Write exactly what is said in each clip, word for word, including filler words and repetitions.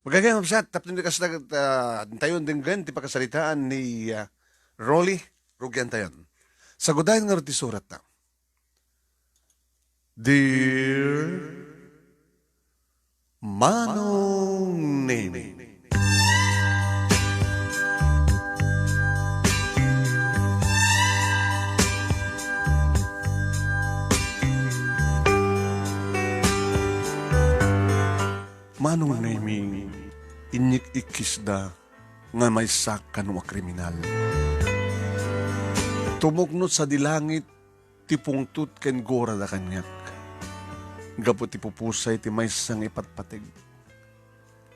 Gagayam, sat, tapno di kasta, ah, tayon denggen ti pakasaritaan ni, ah, Rolly, rugian tayon. Sagudayen ngarud ti suratna. Dear Manong Nemi. Manong Nemi, inyik-ikkisda nga maysak kano a kriminal. Tumukno sadi langit ti pungtot ken gurada kaniak. Gapu ti pupusay ti maysa nga ipatpateg.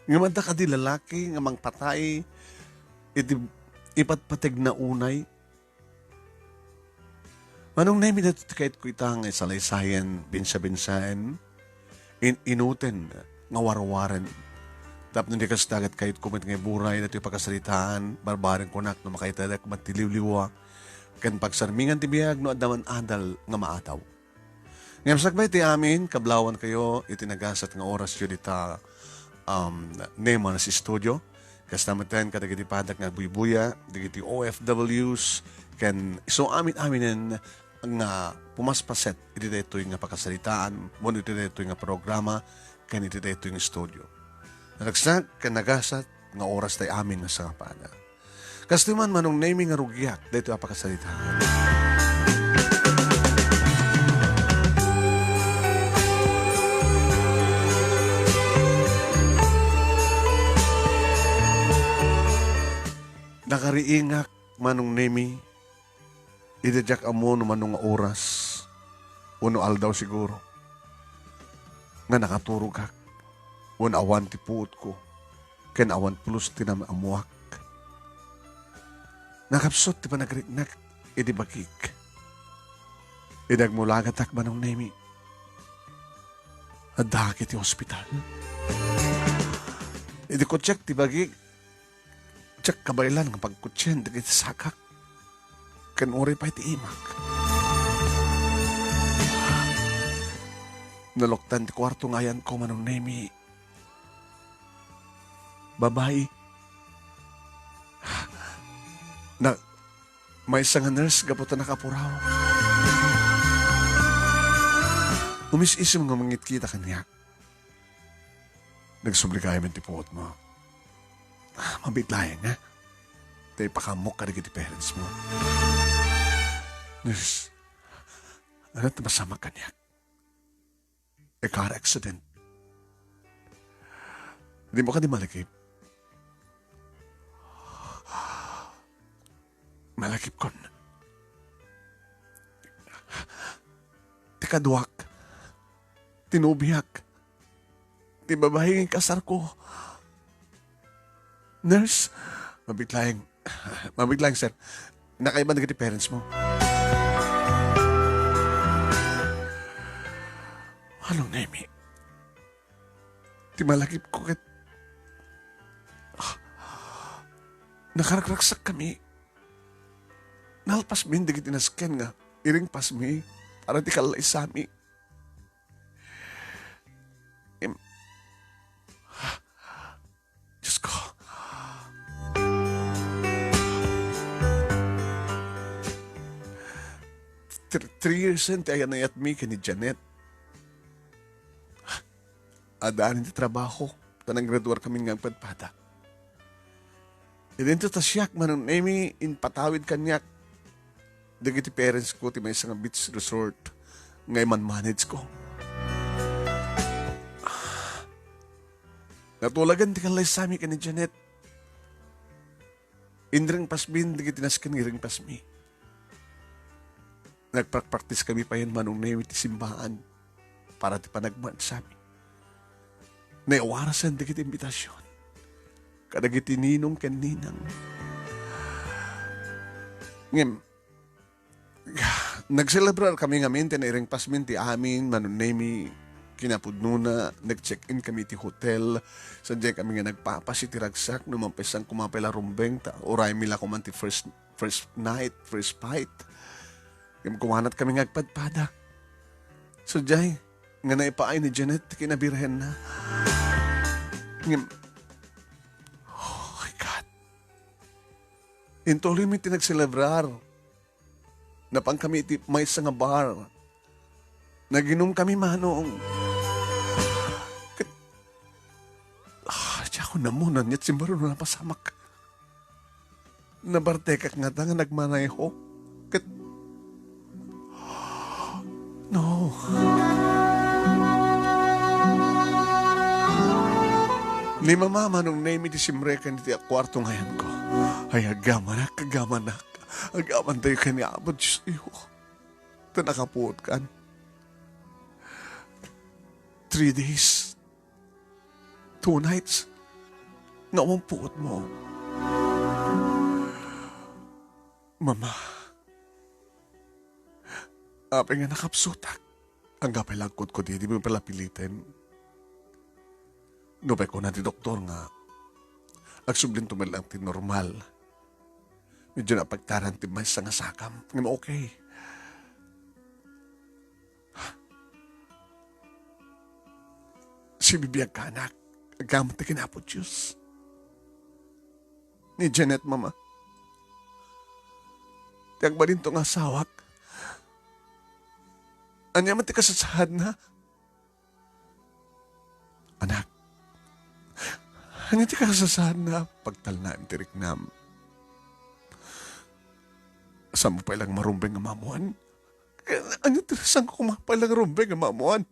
Ngem adda kadi lalaki nga mangpatay iti ipatpategna unay? Manong Nemi, daytoy ti kayatko ita nga isalaysayen, binsa-binsaen, in-inuten nga warwaren. Tapno di kasta, ket kayatko met nga iburay daytoy pakasaritaan, barbareng kunak no makaitadak met ti liwliwa ken pagsarmingan ti biag no adda man adal nga maadaw. Ngem sakbay ti amin, kablawan kayo iti nagasat nga oras yo dita, um, Neman's Studio. Kasta met kadagiti padak nga agbuybuya, dagiti O F Ws, ken isu amin-aminen nga pumaspaset iti daytoy nga pakasaritaan, wenno iti daytoy nga programa, ken iti daytoy nga studio. Naragsak ken nagasat nga oras tay amin nga sangapada. Kastoy man, Manong Nemi, nga rugiak daytoy a pakasaritaan. Nakariingak, Manong Nemi, idi diak ammo no mano nga oras wenno aldaw siguro nga nakaturogak wenno awan ti puotko ken awan pulos ti naam-ammoak. Nakapsut ti panagriknak idi bagik. Idi agmulagatak, Manong Nemi, addaak iti ospital. Idi kutsiak ti bagik, diak kabaelan nga pagkutsien dagiti sagak ken uray pay ti imak. Naluktan ti kuarto nga ayanko, Manong Nemi. Babai. Na, maysa nga nurse gapu ta nakapuraw. Umis-isim nga mangitkita kaniak. Nagsubli kayo met ti puotmo. Ah, mabiit laeng, ha? Ta ipakaammok kadagiti parents mo. Nurse, ano ti masamak kaniak? A car accident. Dimo kadi malakip? Malakipkon. Ti kaduak, ti nobiak, ti babai nga inkasarko. Nurse, mabiit laeng, mabiit laeng, sir. Nakaiban dagiti parents mo. Manong Nemi, ti malakipko ket, ah, nakaragragsakkami. Nalpasmin dagiti nasken nga iringpasmi para ti kallaysami. Im-, Diyos ko. Thr-, three years ti ayan-ayatmi ken ni Janet. Addaan ti trabaho, ta naggraduar kami nga agpadpada. Idinto ta siak, Manong Nemi, impatawid kaniak dagiti parents ko ti maysa nga beach resort nga iman-manage ko. Natulagan ti kallaysami ken ni Janet. Inringpasmin dagiti nasken nga iringpasmi. Nagprakpraktis kami payen, Manong Nemi, ti simbaan para ti panagmansami. Naiwarasen dagiti imbitasion kadagiti ninong ken ninang. Ngem, nagselebrar kami ngamin ti nairingpasmin ti amin, Manong Nemi, kinapudnona, nag-check-in kami ti hotel. Sadiay kami nga nagpapas iti ragsak no mampessan koma pay la rumbeng, ta uraymi la koman ti first, first night, first fight. Ngem kumanat kami nga agpadpada. Sadiay, nga naipaay ni Janet ti kinabirhenna. Ngem, Intuloymi ti nagselebrar. Napankami iti maysa nga bar. Naginomkami, Manong. Ket, ah, diakon ammo no ania ti simmaruno a napasamak. Nabartekak ngata nga nagmaneho. Ket, no. Ni Mama, Manong Nemy, ti simreken iti kuarto nga ayanko. Ay, agamanak, agamanak. Agamantayo ken ni Apo Dios, iho. Ta nakapuotkan. Three days, two nights, nga awan puotmo. Mama, apay nga nakapsutak. Angga pay la agkudkudkudko, dimo pay la piliten. Nupay kuna ti doktor nga agsublin to met lang ti normal. Medyo napagtaran ti maysa nga sakam. Ngem okay. Sibibiag ka, anak. Agyaman ti ken Apo Dios. Ni Janet, Mama. Ti agbalinto nga asawak. Ania man ti kasasaadna? Anak, ania ti kasasaadna? Pagtalnaem ti riknam. Saanmo pay lang marumbeng nga maammuan? Ania ti rasanko nga pay lang rumbeng nga maammuan?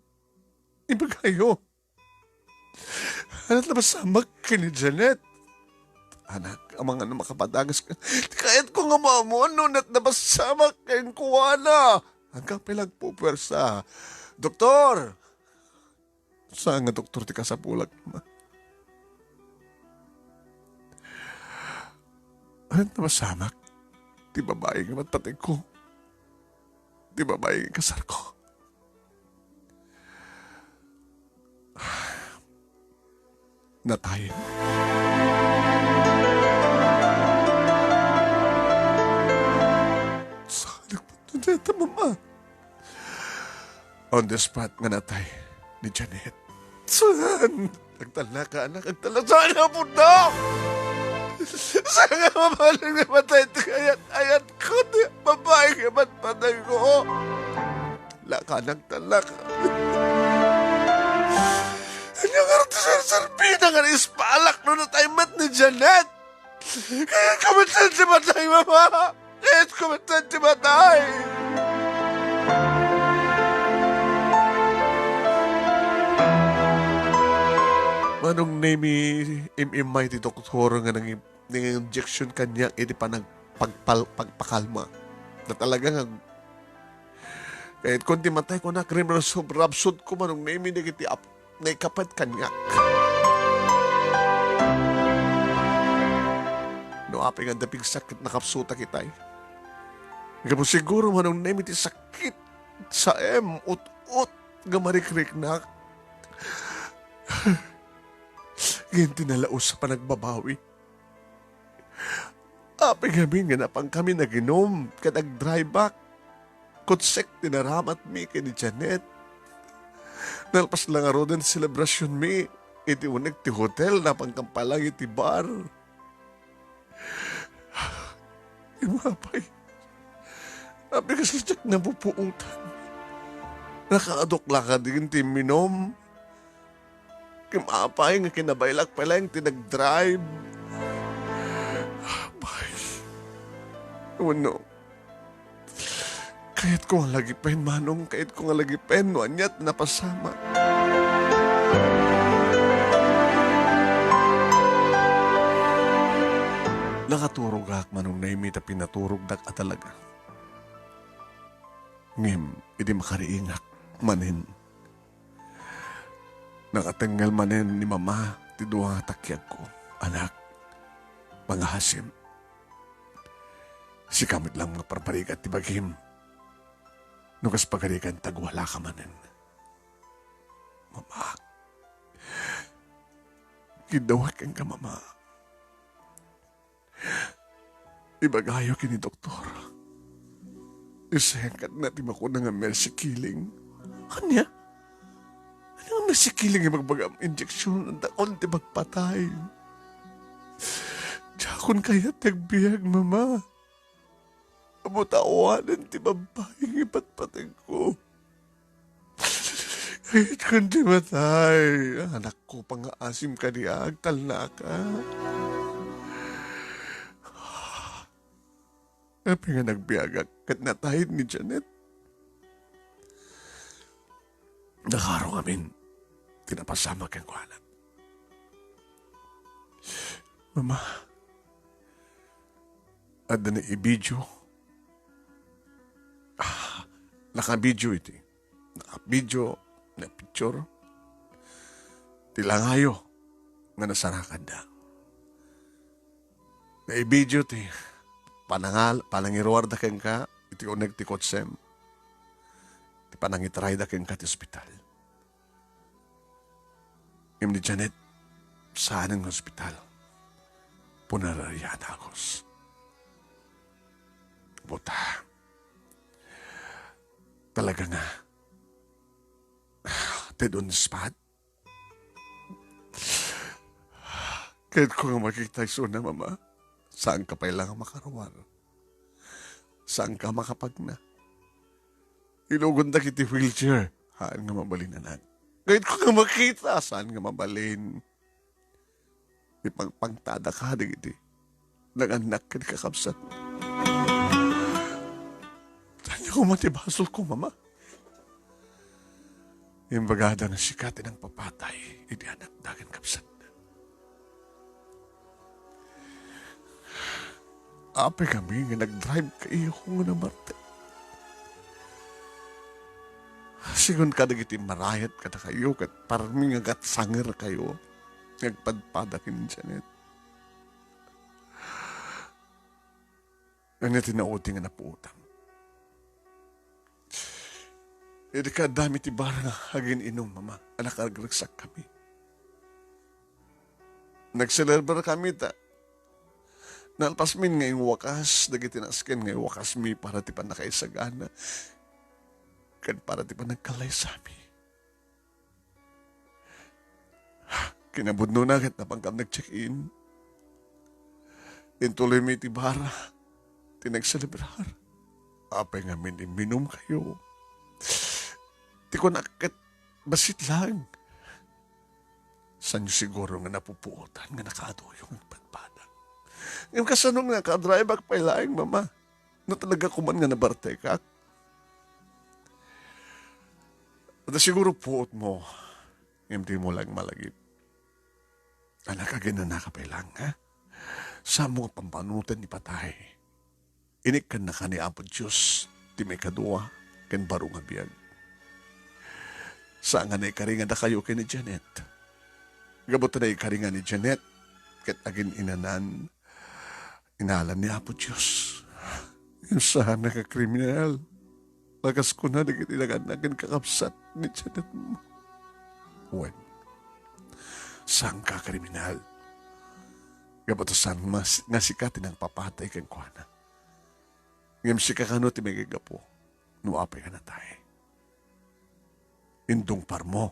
Ibagayo. Ania ti napasamak ken ni Janet? Anak, amangan no makapadagas ka. Ti kayatko nga maammuan no ania ti napasamak kenkuana. Angga pay la agpupuersa. Doktor! Saan nga doktor ti kasapulak, Mama? Ania ti napasamak? Ti babai nga matpatayko. Ti babai nga ikasarko. Natay. Saan nagpunta dita, Mama? On the spot nga natay ni Janet. Saan? Agtalna ka, anak. Agtalna. Saan nga punta? Saan nga mabalin nga matay ti kayat-ayat ko? Ti babai nga matpatayko. Laka, nagtalna ka. Ania nga ti serserbina nga naispalak no natay met ni Janet? Kayatko met ti matay, Mama. Kayatko met ti matay. Manong Nemy, im-immay ti doktor nga nang-, nang-injection kaniak iti panag-, pagpal-, pagpakalma. Na talaga nga, kayatko ti matay, kunak, rimrabsot-rabsotko, Manong Nemy, dagiti ap-, naikapet kaniak. No apay nga adda pigsakit, nakapsutak itay. Gapu siguro, Manong Nemy, ti sakit, saem, ut-ot, nga marikriknak. Ngem ti nalaus a panagbabawi. Apay ngamin nga napankami naginom ken agdrive-ak? Kutsek ti naramatmi ken ni Janet. Nalpas la ngaruden ti selebrasionmi iti uneg ti hotel, napankami pay lang iti bar. Ngem apay, apay kasla diak napupuotan? Nakaadok la kadi ken ti imminom? Ngem apay nga kinabaylak pay laeng ti nagdrive? Apay, wenno, kayatko nga lagipen, Manong, kayatko nga lagipen no ania ti napasamak. Nakaturogak, Manong Nemy, ta pinaturogdak a talaga. Ngem, idi makariingak manen, nakatengngel manen ni Mama ti dua nga takiagko. Anak, pangasim, sika met lang nga parparigat ti bagim. No kas pagarigan, tagwalaka manen. Mama, gidawat kenka, Mama. Ibagayo ken ni doktor. Isengkatna ti makuna nga mercy killing. Ania? Ania nga mercy killing nga ibagbagam? Injection, dakon ti magpatay. Diak Addakon kayat ti agbiag, Mama. Ammok ta awanen ti babbai nga ipatpategko. Kayatko ti matay. Anakko, pangaasim kadi, agtalnaka. Apay nga nagbiagak ket natay ni Janet? Nakaro ngamin ti napasamak kenkuana. Mama, adda naibidio. Ah, nakabidio iti. Nakabidio, napicture. Ti langayo nga nasarakanda. Naibidio ti panangal-, panangiruarda kenka iti uneg ti kotsem. Ti panangitrayda kenka ti ospital. Ngem ni Janet, saanen nga ospital. Punerarian, Agos. Buta. Talaga nga. Dead on the spot. Kayatko nga makita isuna, Mama. Saanka pay la nga makaruar. Saanka makapagna. Ilugonda iti wheelchair. Saan nga mabalin, anak. Kayatko nga makita. Saan nga mabalin. Ipagpagtada ka dagiti nangannak ken kakabsat. Ania koma ti basolko, Mama? Imbagada nga sika ti nangpapatay iti anakda ken kabsatda. Apay ngamin nga nagdrive kayo nga namartek? Sigun kadagiti marayat kadakayo ket parmi nga agatsanger kayo nga agpadpada ken Janet. Ania ti naudi nga napuotam? Idi kaaddami ti bara nga agin-inum, Mama, a nakaragsakkami. Nagselebrar kami ta nalpasmin nga inwakas dagiti nasken nga iwakasmi para ti pannakaisagana ken para ti panagkallaysami. Kinapudnona ket napankam nag-check-in. Intuloymi ti bara ti nagselebrar. Apay ngamin imminum kayo? Ti kunak ket bassit laeng. Saanyo siguro nga napupuotan nga nakaaduyo nga agpadpada? Ngem kasano nga nakadrive-ak pay laeng, Mama? No talaga koman nga nabartekak? Adda siguro puotmo, ngem dimo laeng malagip. Anak, aginanaka pay laeng, ha? Saanmo nga pampanunoten ti patay. Inikkannaka ni Apo Dios ti maikadua ken baro nga biag. Saan nga naikaring a dakayo ken ni Janet. Gapu ta naikaring ni Janet ket agin-inanan, inalan ni Apo Dios. Ngem saan nga kriminal. Lakas kuna dagiti nangannak ken kakabsat ni Janet. Wen, saanka kriminal. Gapu ta saan mas-, nga sika ti nangpapatay kenkuana. Ngem sika kano ti maigagapu no apay nga natay? Indungparmo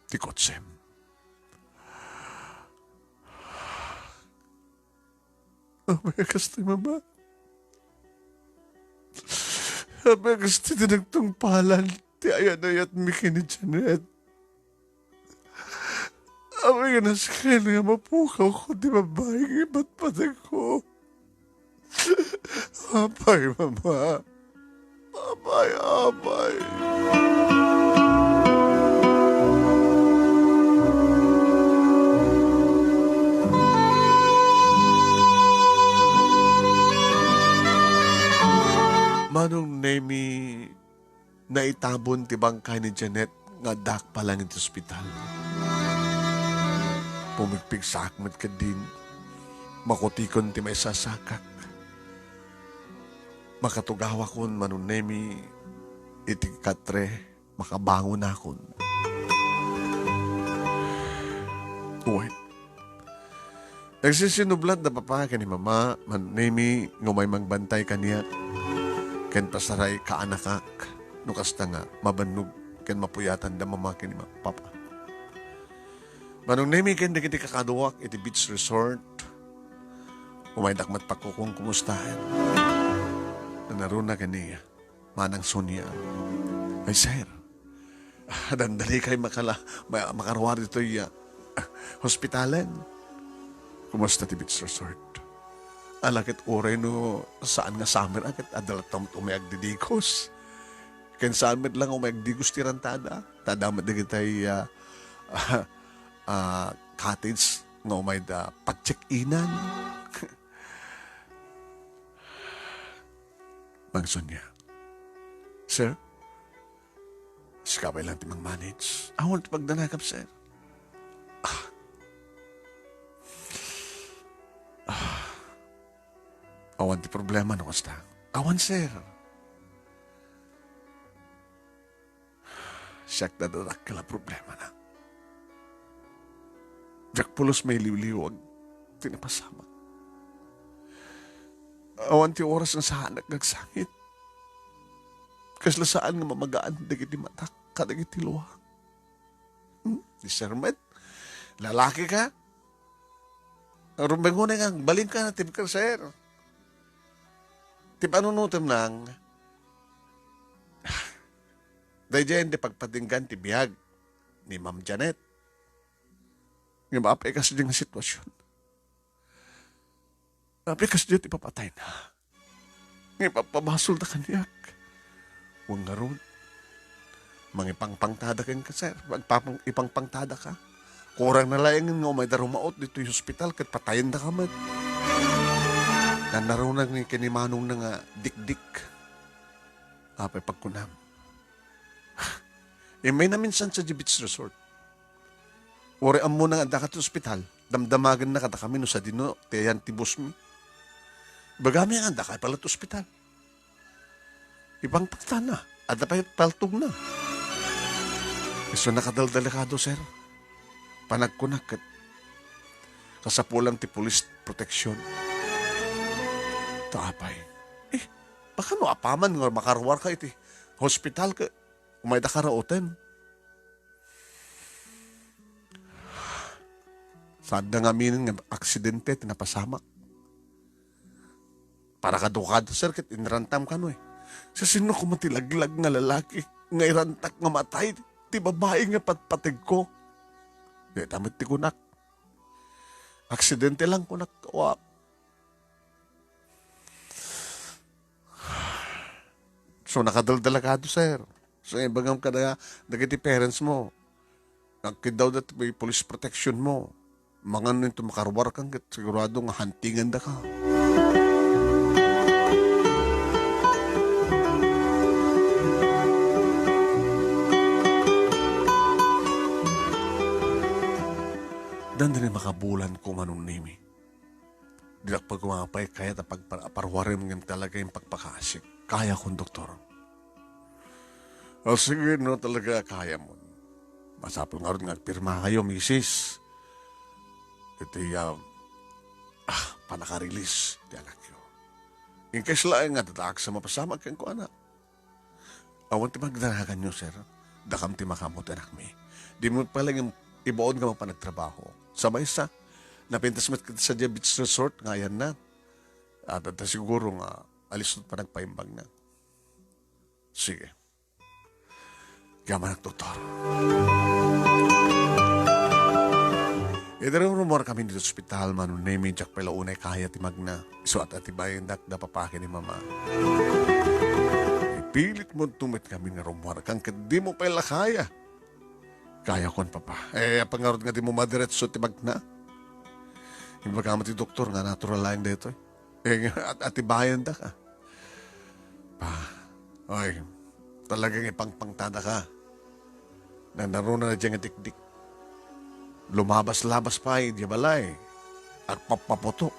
ti kotsem. Apay a kastoy, Mama? Apay a kastoy ti nagtungpalan ti ayat-ayatmi ken ni Janet? Apay nga nasken nga mapukawko ti babbai nga ipatpategko? Apay, Mama? Apay, apay. Manong Nemi, naitabon ti bangkay ni Janet nga addaak pa laeng iti ospital. Pumigpigsaak met ketdin. Makutikon ti maisasakak. Makatugawakon, Manong Nemi, iti katre, makabangonakon. Wen, nagsisinublat da Papa ken ni Mama, Manong Nemi, nga umay mangbantay kaniak ken pasaray kaanakak, no kasta nga mabannog ken mapuyatan da Mama ken ni Ma-, Papa. Manong Nemi ken dagiti kakaduak iti beach resort, Umaydak met pakukumustaen. Nanaruna ken ni Manang Sonia. Ay, sir. Dandani kay makala-, ma-, makaruar ditoy, ah, hospitalen. Kumusta ti beach resort? Ala ket uray no saan nga summer, ah, ket adda latta met umay agdidigos. Ken saan met lang umay agdigos ti rantada. Ta adda met dagitay, ah, ah, cottage nga umayda pag-check-inan. Mang Sonia. Sir? Sika pay lang ti mang-manage. Awan ti pagdanagam, sir. Ah. Ah. Awan ti problema no kasta. Awan, sir. Siak dadadakkel a problemana. Diak pulos mailiwliwag ti napasamak. Awan ti oras nga saanak nga agsangit. Kasla saan nga mamagaan dagiti matak kadagiti luak. Hmm? Ti sir met, lalaki ka? Rumbeng unay nga, balinka na, ti sir. Ti panunutem nang, daydiay ti pagpatinggan ti biag ni Ma'am Janet. Ngem apay kasdiay nga sitwasyon. Apay kasdiay ti papatayna. Nga ipapabasol da kaniak. Wen ngarud, mangipangpangtada kenka, sir. Magpapang-, ipangpangtada ka. Kurang na laengen nga umayda rumaot ditoy hospital ket patayendaka met. Nanarunag ni ken ni Manong na nga dikdik. Apay pagkunam. Immay naminsan sa beach resort. Uray ammona nga addaka ti ospital, damdamagenna kadakami no sadino ti ayan ti boss mi. Ibagami nga addaka pay la ti ospital. Ipangpangtana, adda pay paltogna. Isu nakadaldalikado, sir. Panagkunak ket kasapulan ti police protection. Ta apay. Eh, baka no apaman nga makaruarka iti hospital ket umayda karaoten. Saanda nga aminen nga aksidente ti napasamak. Para kadukada, sir, ket inrantam kano eh. Sa sino koma ti laglag nga lalaki nga irantak nga matay ti babai nga patpategko? Dayta met ti kunak. Aksidente lang kunak, wa. So, nakadaldalikado, sir. So, ibagam kada dagiti parents mo, agkiddawda ti police protection mo. Mangano into makaruarkan ket sigurado nga hantingandaka. Dandani makabulan ko, Manong Nemi. Dinak pagkumapay kayat a pagpar-, aparwarem ngem talaga impagpakasik. Kayakon, doktor. O sige, no talaga kayamon. Masapul ngarud nga agpirmakayo, misis. Iti, ah, ah, panakarilis ti anakyo. In case laeng nga adda agsa mapasamak kenkuana. Awan ti pagdanaganyo, sir. Dakam ti makaammo ti anakmi. Dimo pay laeng ibaon nga mapan agtrabaho. Sa maysa, napintas met ket sadiay beach resort nga ayanna. At adda siguro nga alisot panagpaimbagna. Sige. Yamanak, doktor. Idi rumrumuarkami iti ospital, Manong Nemi, diak pay la unay kaya ti magna. Isu at atibayendak da papa ken ni mama. Ipilitmo met kami nga rummuarkan ket dimo pay la kaya. Kayakon, papa. Eh, apay ngarud nga dimo madiretso ti magna? Imbagam ti doktor nga natural laeng daytoy. Eh, at-, atibayendak, ah. Pa, oy, talagang ipangpangtadaka. Nanaruna na diay nga dikdik. Lumabas-labas pay diay balay. Agpappaputok.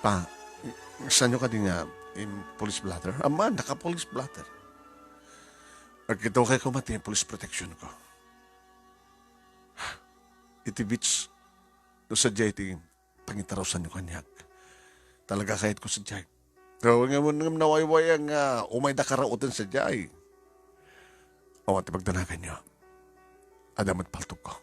Pa, saanyo kadi nga im-, police blotter? Aman, naka-police blotter. Agkitaw kay koma ti police protection ko. Iti beach, no sadiay ti pangitarusanyo kaniak. Talaga kayatko sadiay. Pero ngem, ngem nawaywayang nga umayda karaoten sadiay. Awan ti pagdanaganyo. Adda met paltogko.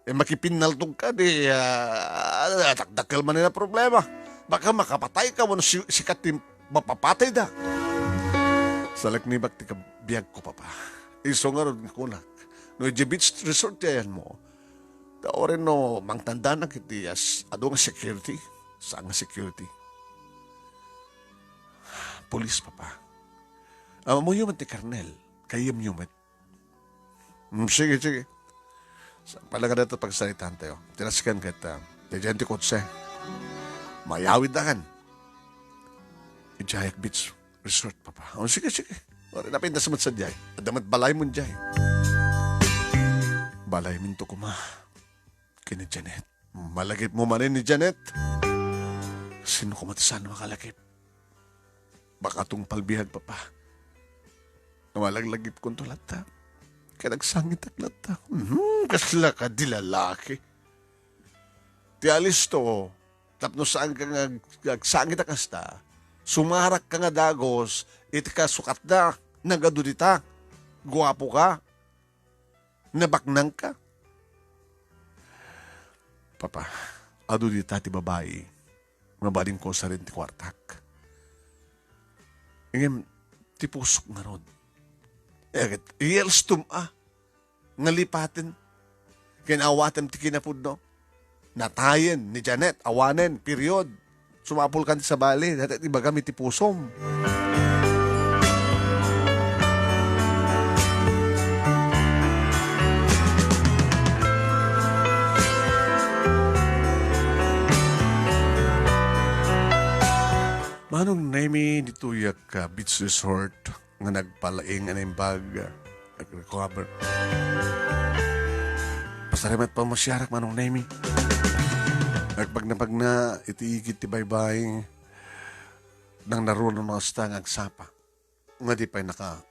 Eh, makipinnaltog ka, di, ah, dakdakkel man nga problema. Baka makapatay ka, wenno si-, sika ti mapapatayda. Salaknibak ti kabiag ko, Papa. Isu ngarud nga kunak. No idiay beach resort ti ayanmo, ta uray no mangtandanak iti as-, adu nga security, saan nga security. Pulis, Papa. Ammoyo met ti karnel, gayyemyo met. Mm, sige, sige. Sa pala nga dito pagsaritaan tayo. Tinasken ket, ah, diay ti kotse. Mayawid akan. Idiay beach resort, Papa. Oh, sige, sige. Uray napintas met sadiay. Adda met balaymo diay. Balayminto koma ken ni Janet. Malagipmo manen ni Janet. Sino koma ti saan makalagip? Baka tungpal biag, Papa. Nga malaglagipkonto latta. Ket agsangitak latta. Hmm, kasla kadi lalaki. Ti alisto, tapno saanka nga ag-, agsangit a kasta, sumarakka nga dagus iti kasukatda, nagadu dita, guapoka, nabaknangka. Papa, adu dita ti babai nga balinko sadin ti kuartak. Ngem ti pusok ngarud. Eh, ket, iyelstom a nga lipaten ken awatem ti kinapudno. Natayen ni Janet, awanen, period. Sumapulkan ti sabali, dayta ti ibagam iti pusom. Manong Nemi, ditoy a beach resort nga nagpalaing a naimbag, nag-recover. Pasarimat pamasiarak, Manong Nemi. Nagpagnapagna iti igid ti baybay, nang naruno no kasta nga agsapa. Nga di pay naka-,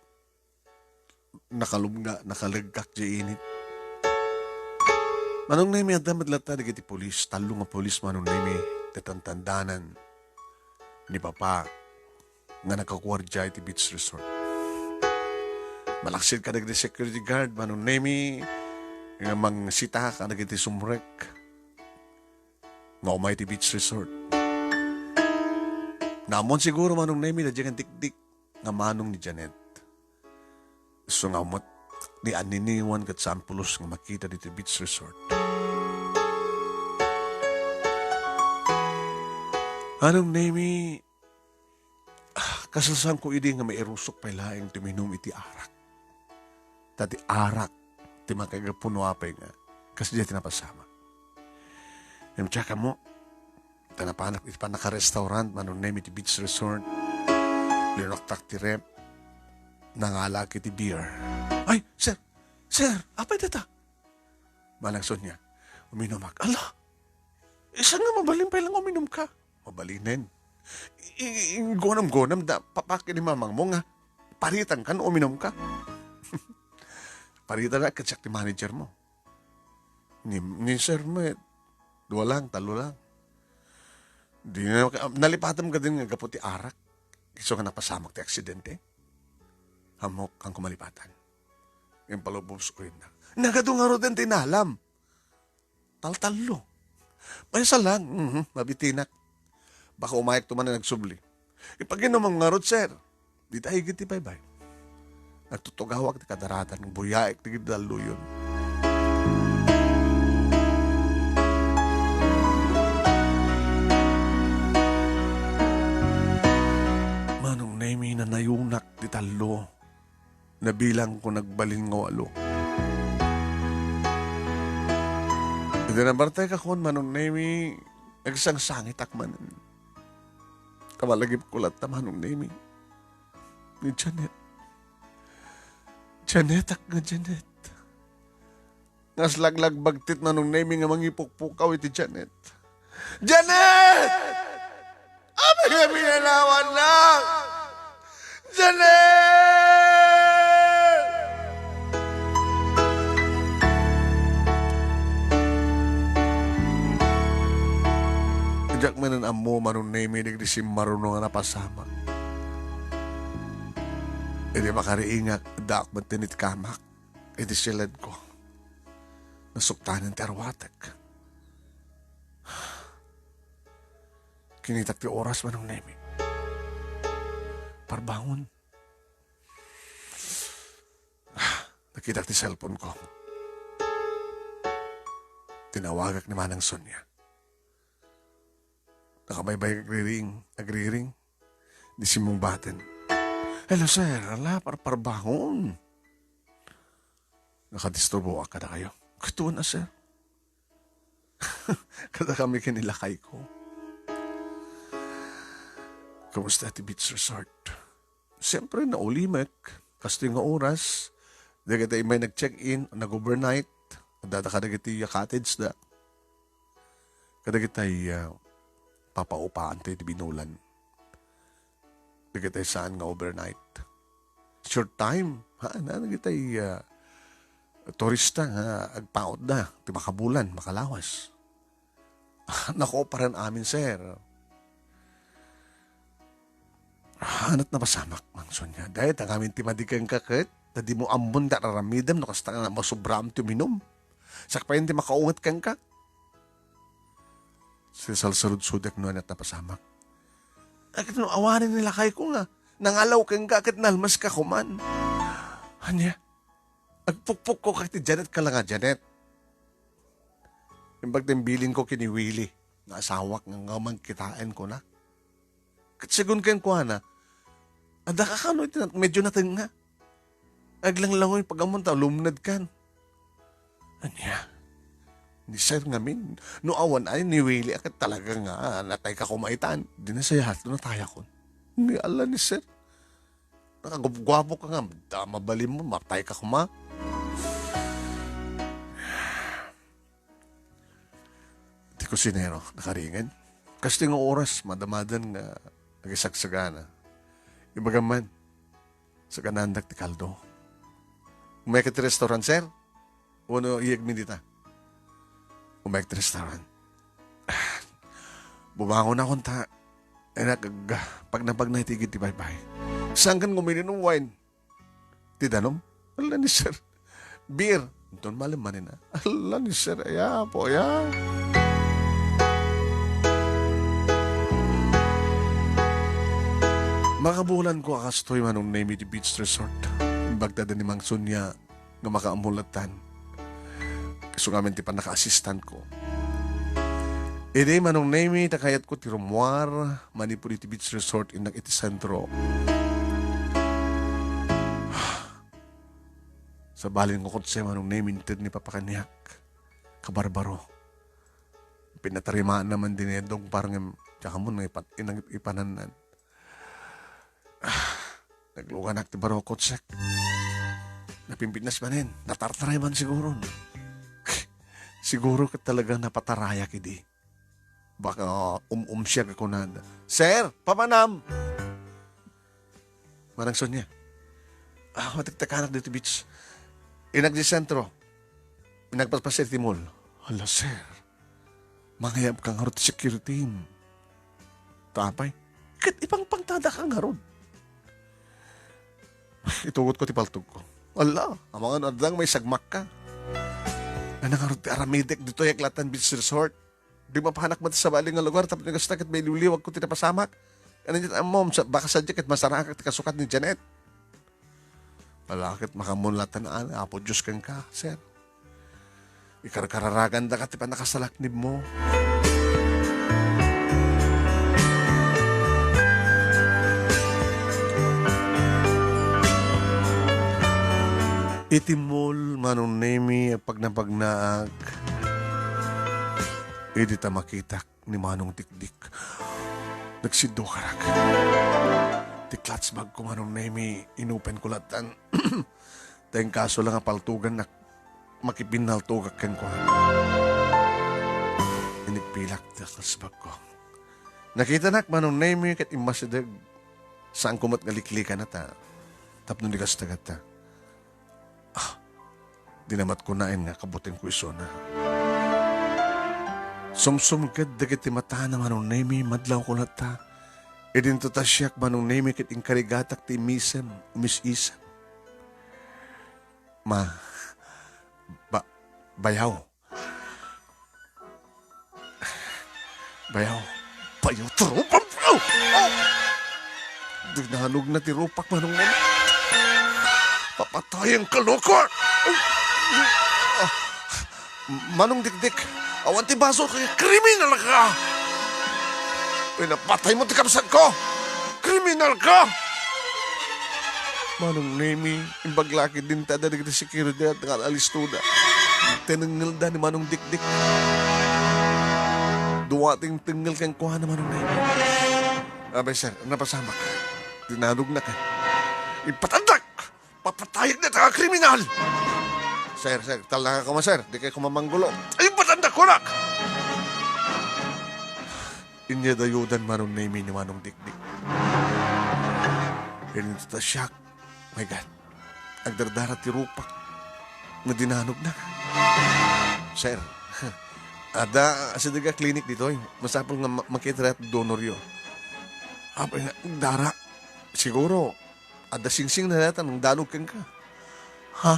nakalubnga, nakaleggak diay init. Manong Nemi, adda met latta dagiti pulis, tallo nga pulis, Manong Nemi, ti tantandanan ni Papa nga nakaguardia iti beach resort. Malaksid kadagiti security guard, Manong Nemi, nga mangsita kadagiti sumrek nga umay iti beach resort. Naammoan siguro, Manong Nemi, daydiay nga dikdik nga manong ni Janet. Isu nga met ni aniniwan ket saan pulos nga makita ditoy beach resort. Manong Nemi, ah, kasasaanko idi nga mairusok pay laeng ti uminum iti arak. Ta ti arak ti makagapu no apay nga kasdiay ti napasamak. Ngem diak ammo, ta napanak iti pannaka-restaurant, Manong Nemi, iti beach resort. Linunaktak ti ref. Nangalak iti beer. "Ay, sir! Sir! Apay dayta?" Managson niya. Uminumak. "Ala! Isu nga mabalin pay lang uminumka." "Mabalinen. I-, i-, gunam-gunam da, papak ni mamangmo nga paritanka no uminumka." "Paritan na, ket siak ti managermo." Ni, ni sir met, dua lang, tallo lang. Di na, nalipatam kadin nga gapu ti arak. Isu nga napasamak ti aksidente. Ammok, haanko malipatan. Impalubos ko yun na. Nagadu ngaruden ti inalam. Taltallo. Maysa lang, mhm, mabitinak. Baka umayek to man nga nagsubli. Ipaginumam ngarud, sir. Dita igid ti baybay. Nagtutugawak ti kadaratan, buyaek ti gid dalluyon. Manong Nemi, nanayonak ti tallo. Nabilangko nagbalin nga walo. Idi nabartek a kuan, Manong Nemi, nagsangsangitak manen. Ta malagipko latta, Manong Nemi, ni Janet. Janetak nga Janet. Nga aslaglagbagtit, Manong Nemi, nga mangipukpukaw iti Janet. Janet! Apay nga binanawannak? Janet! Diak manen ammo, Manong Nemi, dagiti simmaruno nga napasamak. Idi makariingak, addaak met ti nitkamak iti siledko. Nasuktanen ti arwatek. Kinitak ti oras, Manong Nemi. Parbangon. Nakitak ti cellphone ko. Tinawagak ni Manang Sonia. Nakabaybay agriring, agriring. Di simmungbaten. "Hello, sir. Ala, parparbangon. Nakadisturboak kadakayo." "Katuan a, sir." "Kada kami ken ni lakay ko." "Kumusta ti beach resort?" "Siyempre, naulimek. Kastoy nga oras, dagiti immay nag-check-in, nag-overnight, addada kadagiti cottage da. Kadagiti, ah, papaupaan ti binulan. Dagiti saan nga overnight. Short time, ha? Na, dagiti, ah, turista nga agpautda, ti makabulan, makalawas." "Nakoparan amin, sir." "Anat napasamak, Mang Sonia. Dayta ngamin ti madi kenka ket, ta dimo ammon ti ar-aramidem no kasta nga masubraam ti uminum. Sakbayan ti makaunget kenka." Sisalsarudsodek no anat napasamak. "Ay, ket no awanen ni lakay ko nga, nangalaw kenka ket nalmeska koman." Ania? Agpukpukko kak ti Janet ka la nga Janet. Imbag ti imbilin ko ken ni Willie, nga asawak nga, nga mangkitaen ko na. Ket segun kenkuana, adda ka kano iti nat-, medyo natengnga. Aglanglangoy pagammon ta lumned kan. Ania? Ni sir ngamin, no awan ay ni Willie, ket talaga nga, natay ka kumaitan. Di na saya, natayakon. Ni ala ni sir. Nakagupguapo ka nga, da, mabalin mo, matay ka kuma. Ti kusinero, nakaringen. Kastoy nga oras, madamadan nga agisagsagana. Ibaga man, saganaandak ti kaldo. Umayka ti restaurant, sir? Wenno iyegmi dita? Umayka ti restaurant. Bumangon akon ta, inak, ag-, pagna-pagna iti igid ti baybay. Saan kan nga uminom wine? Ti danum? Ala ni sir. Beer. Inton malem manen, ah. Ala ni sir, aya, po, aya. Makabulan ko a kastoy, Manong Nemi, ti beach resort. Bagtada ni Mang Sonia nga makaammo lattan. Kasu ngamin ti pannaka-assistant ko. Idi, Manong Nemi, ta kayatko ti rummuar manipud iti beach resort innak iti sentro. Sabalin ko kotse, Manong Nemi, inted ni papakaniak. Kabarbaro. Pinatarimaan naman din ni Dong Parang, em, tsaka mo nang ipan-, inang ipanannan. Ah, nagluganak ti baro kotsek. Napimpitnas manen, natartaray man siguro. Siguro ket talaga napatarayak idi. Baka um-umsiak a kunada, "Sir, papanam!" Manang Sonia, ah, matiktakanak dito beach. Inagdi sentro. Inagpaspas iti mall. Hala, sir. Mangayab ka ngarud ti security. Ta apay? Ket ipangpangtada ka ngarud. Itugot ko ti paltog ko. Ala, amangan adda nga may sagmak ka. Ano ngarud ti aramidek ditoy a Klatan Beach Resort? Di mapanak met sabali nga lugar, tapno kasta ket mailiwliwag ko ti napasamak. Ano diyan, ammom, sa, baka sadya ket masarakak ti kasukat ni Janet. Ala ket makamunlatan, Apo Dios kenka, sir. Ikarkararaganda ka ti pannakasalaknibmo. Iti mall, Manong Nemi, a pagnapagnaak, idi ta makitak ni Manong Dikdik. Nagsiddukarak. Ti clutch bag ko, Manong Nemi, inupen ko latan. Ta inkaso la nga paltugannak, makipinnaltogak kenkuana. Inigpilak ti clutch bag ko. Nakitanak, Manong Nemi, ket immasideg. Saan ko met nga liklikan ta tapno di kasta ket ta. Ah, di na met kunaen nga kabutingko isuna. Sumsumged dagiti matana, Manong Nemi, madlawko latta. Idinto ta siak, Manong Nemi, ket inkarigatak ti imisem, umis-isem. Ma, ba, bayaw. Bayaw. Bayaw ti rupam. Oh! Oh! Dinanogna ti rupak, Manong Nemi. Papatayenka, loko! Manong Dikdik, awan ti basol ka, kriminal ka! Pinapatay mo ti kabsat ko! Kriminal ka! Manong Nemi, imbag la ket dinta dagiti security nga alistoda. Tinengngelda ni Manong Dikdik. Dua ti tengnel kenkuana, Manong Nemi. Abay, sir, napasamak. Dinanognak. Ipatandak! Papatayen dayta a kriminal! Sir, sir, talnaka koma, sir. Dikay koma manggulo. Ay, ipatandak, kunak! Inyadayodan Manong Nemi ni Manong Dikdik. Ininto ta siak. My God. Agdardara ti rupak. Nga dinanogna. Sir, adda asideg a clinic ditoy. Masapul nga ma-, makita ti donoryo. Apay nga, dara. Siguro, adda singsing na dayta nangdanog kenka. Ha?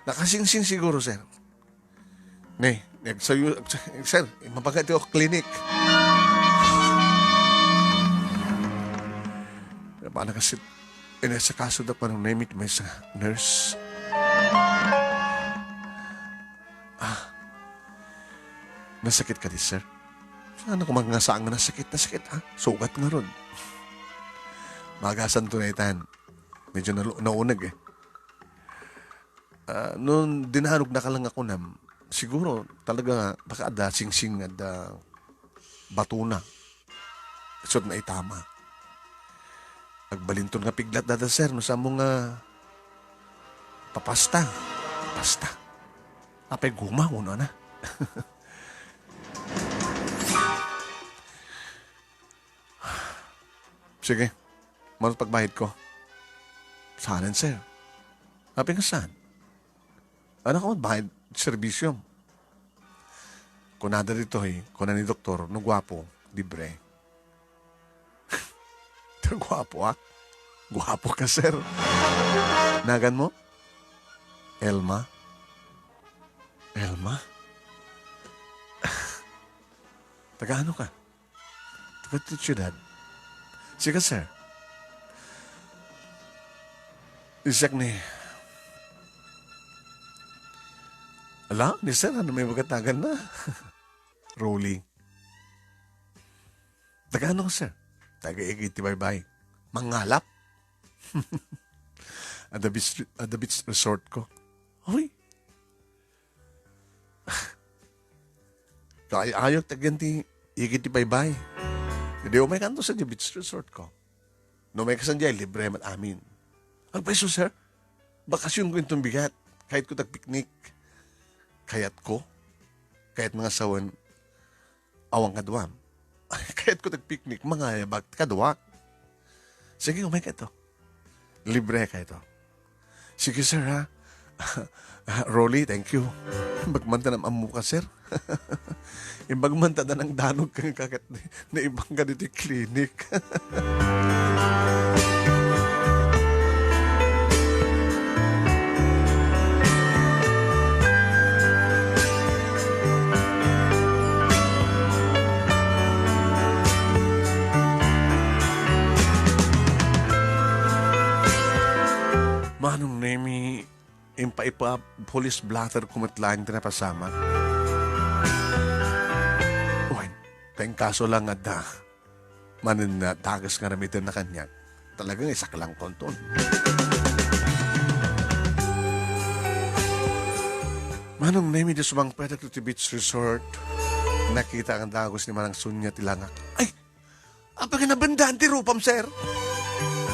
Nakasingsing siguro, sir. Ne, nagsayo, sir, mapagat ti clinic. Paano kasi, inasakaso da pa nung namit may sa nurse. Ah, nasakit ka di, sir? Saan ako magngasaan nga nasakit? Nasakit, ah? Sugat nga ron. Magasan to na itan. Medyo nalu-, naunag eh. Ah, nung dinanogna ka lang ako nam, siguro talaga baka adda singsing nga adda batona. Isut' naitama. Agbalinton nga piglat dada, sir, no samo nga papasta. Pasta. Apay guma, uno na. Sige. Mano pagbayad ko? Saan, sir? Apay nga saan? Anak ko, bayad serbisyo. Kunada ditoy, kuna ni doktor, no guapo, libre. Guapo, ah? Guapo ka, sir. Nagan mo? Elma? Elma? Taga ano ka? Taga ti siyudad. Sika, sir. Isak ni. Ala, ni sir, ano may magatagan na? Rolly. Taga ano ka, sir? Taga Igiti Baybay. Mangalap? At the beach, at the beach resort ko. Uy, Kay ayok ti agyan ti Igiti Baybay. Idi umay kanto sa di beach resort ko. No may kasan di ay libre man amin. Agpayso, sir. Bakasyon ko inton bigat. Kayat ko tagpiknik. Kayat ko. Kayat mga sawan. Awan kaduam. Kayat ko tagpiknik. Mga yabak. Kaduak. Sige, umay ka ito. Libre ka ito. Sige, sir, ha? Ah, Rolly, thank you. Imbag man ta nam-ammo ka, sir. Imbag man ta da nang danog ka nga kakat ni, ni ibang ka dito clinic. Manong Nemi, impaipa police blotter ko met laeng ti napasamak. Wen, ta inkaso lang adda manen nga dagus nga aramiden na kaniak. Talagang isaklang konton. Manong Nemi, di sumangpetak ti beach resort. Nakita ang dagus ni Manang Sonia ti langak. Ay! Apay nga nabendaan ti rupam, sir?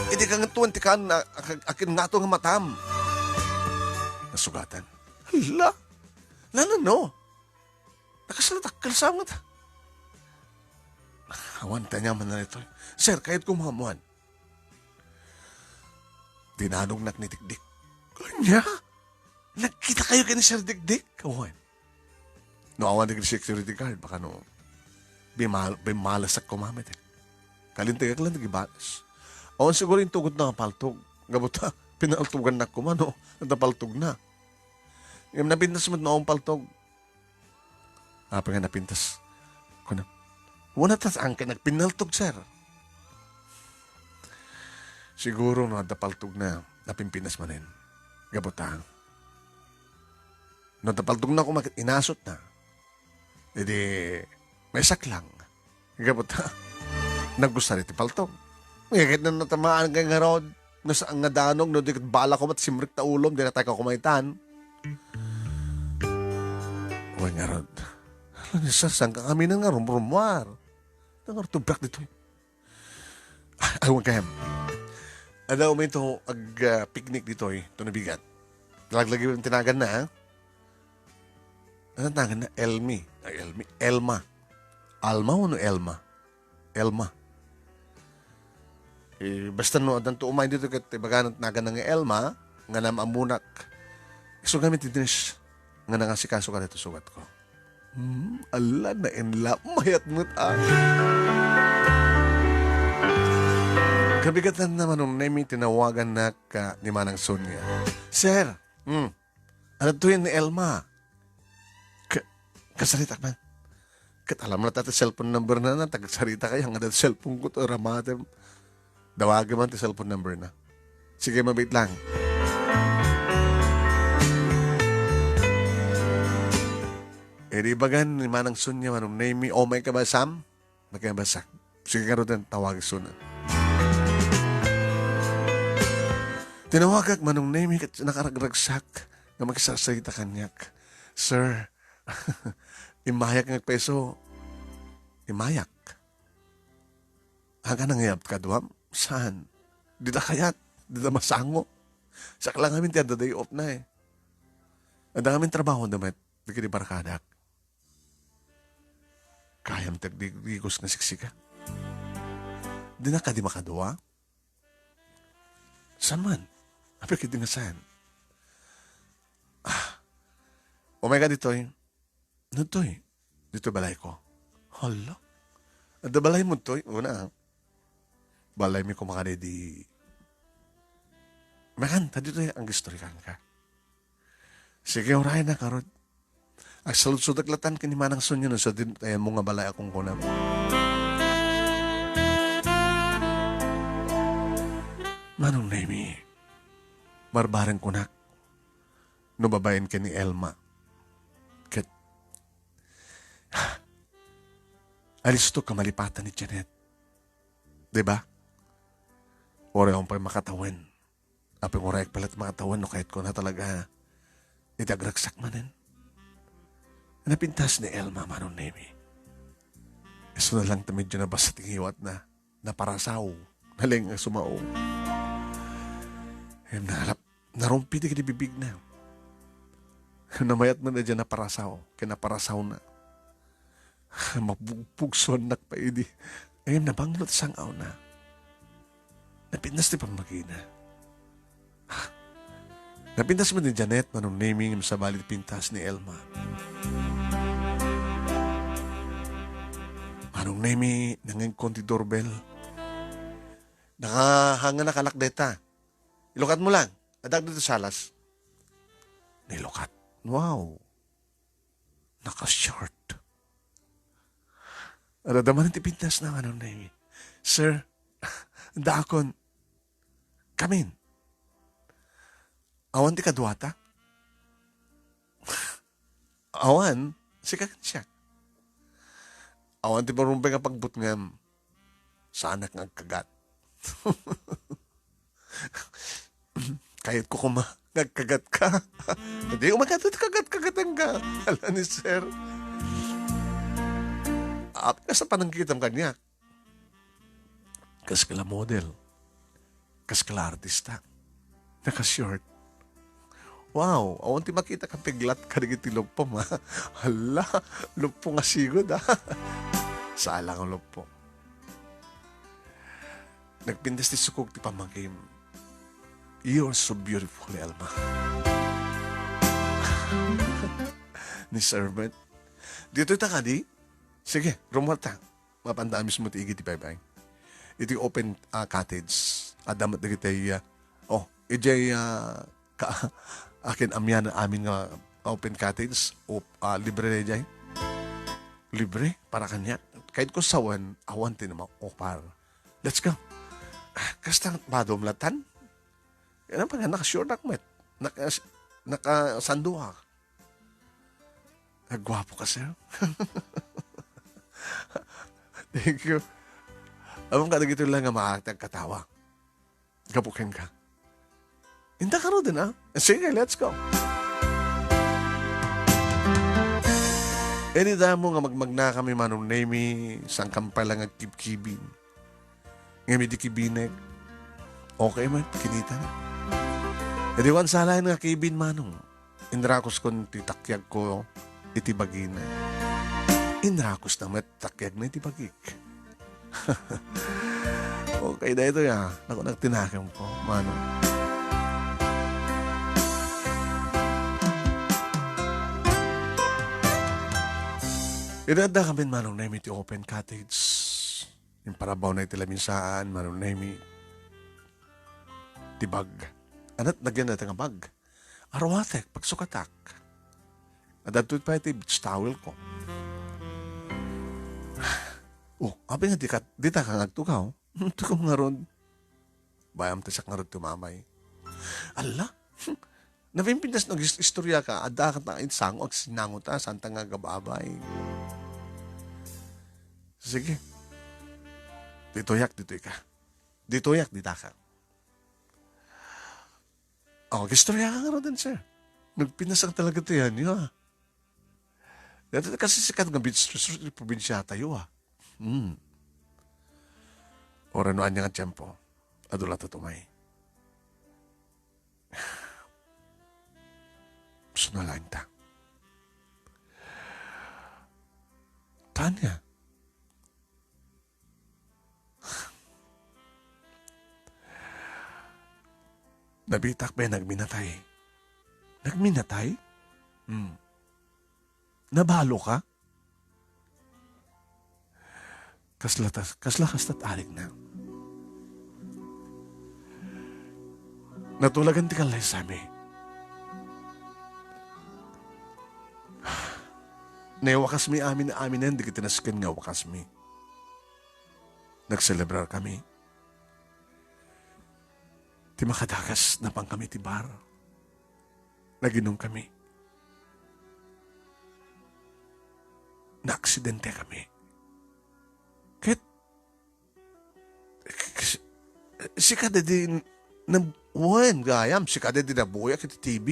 Idi ka nga tuwan ti kaan, a-, a-, akin nga to nga matam. Nasugatan. Hala! Nanano? Nakasalatakkel sa nga ta. Awan ta niya man na ito. Sir, kayat ko mamuan. Dinanognak ni Dikdik. Anya? Nagkita kayo kay ni Sir Dikdik? Awan. No, awan dagiti security guard, baka no, bimal-, bimalasak ko mamit eh. Kalintagak lang dagiti balas. Awan siguro yung tugod na paltog. Nga buta, pinaltugan na ko man, no? Napaltog na. Yung napintas mo na akong paltog. Apa nga napintas? Kuna, Wen, ta saan ka nagpinnaltog, sir? Siguro no adda paltogna, napimpinas manen. Gapu ta, no adda paltogna koma ket inasutna, idi maisaklang. Gapu ta, nagusar iti paltog. Nga ket no natamaan kay ngarud, no saan nga danong, no di ket bala koma ti simrek ta ulom, di natay ka koma itan. Wen ngarud, "Hala ni sir, saan ka kami nga rumrumuar? Nangarud tubrak ditoy." Awan kayam. Adda uminto ag, ah, picnic ditoy, to nabigat. Laglagiwen ti naganna, ha? Ano naganna? Elmi. Ay, Elmi. Elma. Alma wenno Elma? Elma. Eh, basta no, addanto umay dito ket ibagana naganna nga Elma, nga naam-ammonak. Isu ngamin ti Denise nga nangasikaso kadaytoy sugatko. Hmm, ala, na-in love. Mayat met, ah. Kabigatan na, Manong Nemi, tinawagannak ni Manang Sonia. "Sir, hmm, adtoyen ni Elma. Ka-, kasaritak man." Ket alam na ta ti cellphone number na, na, tagsarita kaya nga dati cellphone ko to, ramatem. Dawagem man ti cellphone number na. Sige, mabit lang. Idi ibagan ni Manang Sonia, Manong Nemi, "O, may ka ba, Sam?" May ka ba, Sam? Sige, ngaruden, tawag suna. Tinawagak, Manong Nemi, ket nakaragragsak nga makisarsarita kaniak. "Sir, immayak nga agpaiso." Immayak? Aga nangayab kaduam? Saan? Dita kayat? Dita masango? Saklang amin ti adda day off na eh. Adda amin trabaho da met, dagiti barkadak. Kayam ti agdigdigos nga siksika. Dina kadi makadua? Saan man? Apay ket di nga saan? Ah, umay ka ditoy. Ditoy. Ditoy balayko. Hala. Adda balaymo ditoy? Una, balaymi koma kadi di. Makan, ta ditoy ang istoryahan ka. Sige, uray na, karod. Agsaludsodak latan ken ni Manang Sonia no sadin tayanmo nga balay a kunkunam. Manong Nemi, barbareng kunak, no babaen ken ni Elma. Ket, alisto ka malipatan ni Janet. Di ba? Uray awan pay makatawen. Apay, uray pay la't makatawen no kayatko na talaga iti agragsak manen. Napintas ni Elma, Manong Nemi. Isu na lang ta medyo nabasa ti ngiwatna. Naparasaw. Naleng a sumao. Em, nalap-, narumpi ti kadi bibigna. Namayat man daydiay naparasaw. Ken naparasawna. Mapugpugsuannak pay idi. Ay, nabanglo ti sang-awna. Napintas ti pammagina. Napintas met ni Janet, Manong Nemi, ngem sabali ti pintas ni Elma. Manong Nemi, nangngegko ti doorbell. Nakahanga nakalak deta. Ilukatmo lang. Adda dito salas. Nilukat. Wow. Naka-short. Adda manen ti pintas na, Manong Nemi. "Sir, dakon. Kamin. Awan ti kaduata?" "Awan. Sika ken siak. Awan ti marumbeng a pagbutngam. Saanak nga agkagat." "Kayatko koma nga agkagat ka." "Di, umagat ti kagat-kagatan ka." Ala ni sir. Apay, kasta panangkitam kaniak. Kas kala model. Kas kala artista. Naka-short. Wow, awan ti makita ka piglat kadagiti lupom, ha? Hala, luppo nga sigud, ha? Sala nga luppo. Nagpintas ti sukog ti pamangkim. "You are so beautiful, Elma." Ni Sir Bert. "Ditoy ta kadi? Sige, rummuar ta." Mapanda a mismo ti igi ti baybay. Iti open, ah, cottage. Adda met dagiti, ah, oh, idiay, ah, ka-, akin amian amin nga open cottage. O, ah, libre na idiay. libre para kaniak. Kayatko sawen, awan ti maupar. Let's go. Ah, kasta nga badom latan. Kaya pa nga, naka-sure nak met. Naka-, nakasanduak. Nagwapo ka, sir. Thank you. Alam ka, dagito lang nga maakta agkatawa. Gapu kenka. Inta ka ruden, ah? Sige, let's go. Any damo nga magmagna kami, Manong Nemi, saan kam pay lang agkibkibin. Ngem idi kibinek, okay met, kinita. Idi wan salaen nga kibin, Manong. Inrakuskon ti takyagko iti bagina. Inrakusna met takyagna iti bagik. Okay, daytoy, ah. Naku, nagtinakemko, Manong. Idi adda kami, Manong Nemi, ti open cottage. Imparabawna iti laminsaan, Manong Nemi. Ti bag. Ania ti nagyan dayta nga bag? Aruatek, pagsukatak. Adda ditoy pay ti beach towel ko. Oh, abi nga dika, dita ka nga agtugaw. Tugaw ngarud. Bayam ta siak ngarud tumamay. Alla? Napimpintas no istorya ka, adda ka ta insango, agsinango ta, saan ta nga agababay. Sige. Ditoyak, ditoy ka. Ditoyak, dita ka. Oh, agistorya ka ngaruden, sir. Nagpinasang talaga tayo, ha? Dati kasi sikat nga beach resort ti probinsiatayo, ah. Hmm. Ora no ania nga tiempo, adu la tatumay. Personal laeng ta. Tanya. Nabitak ba nagminatay? Nagminatay? Hmm. Nabalo ka? Kasla ta-, kasla kasta ti arigna. Natulagan ti kallaysami. Naiwakasmi amin aminen dagiti nasken nga wakasmi. Nagselebrarkami. Ti makadagas, napankami ti bar. Naginumkami. Naaksidentekami. Ket, k-, sika daydi n-, nab-, wen, gayam, sika daydi nabuyak iti T V.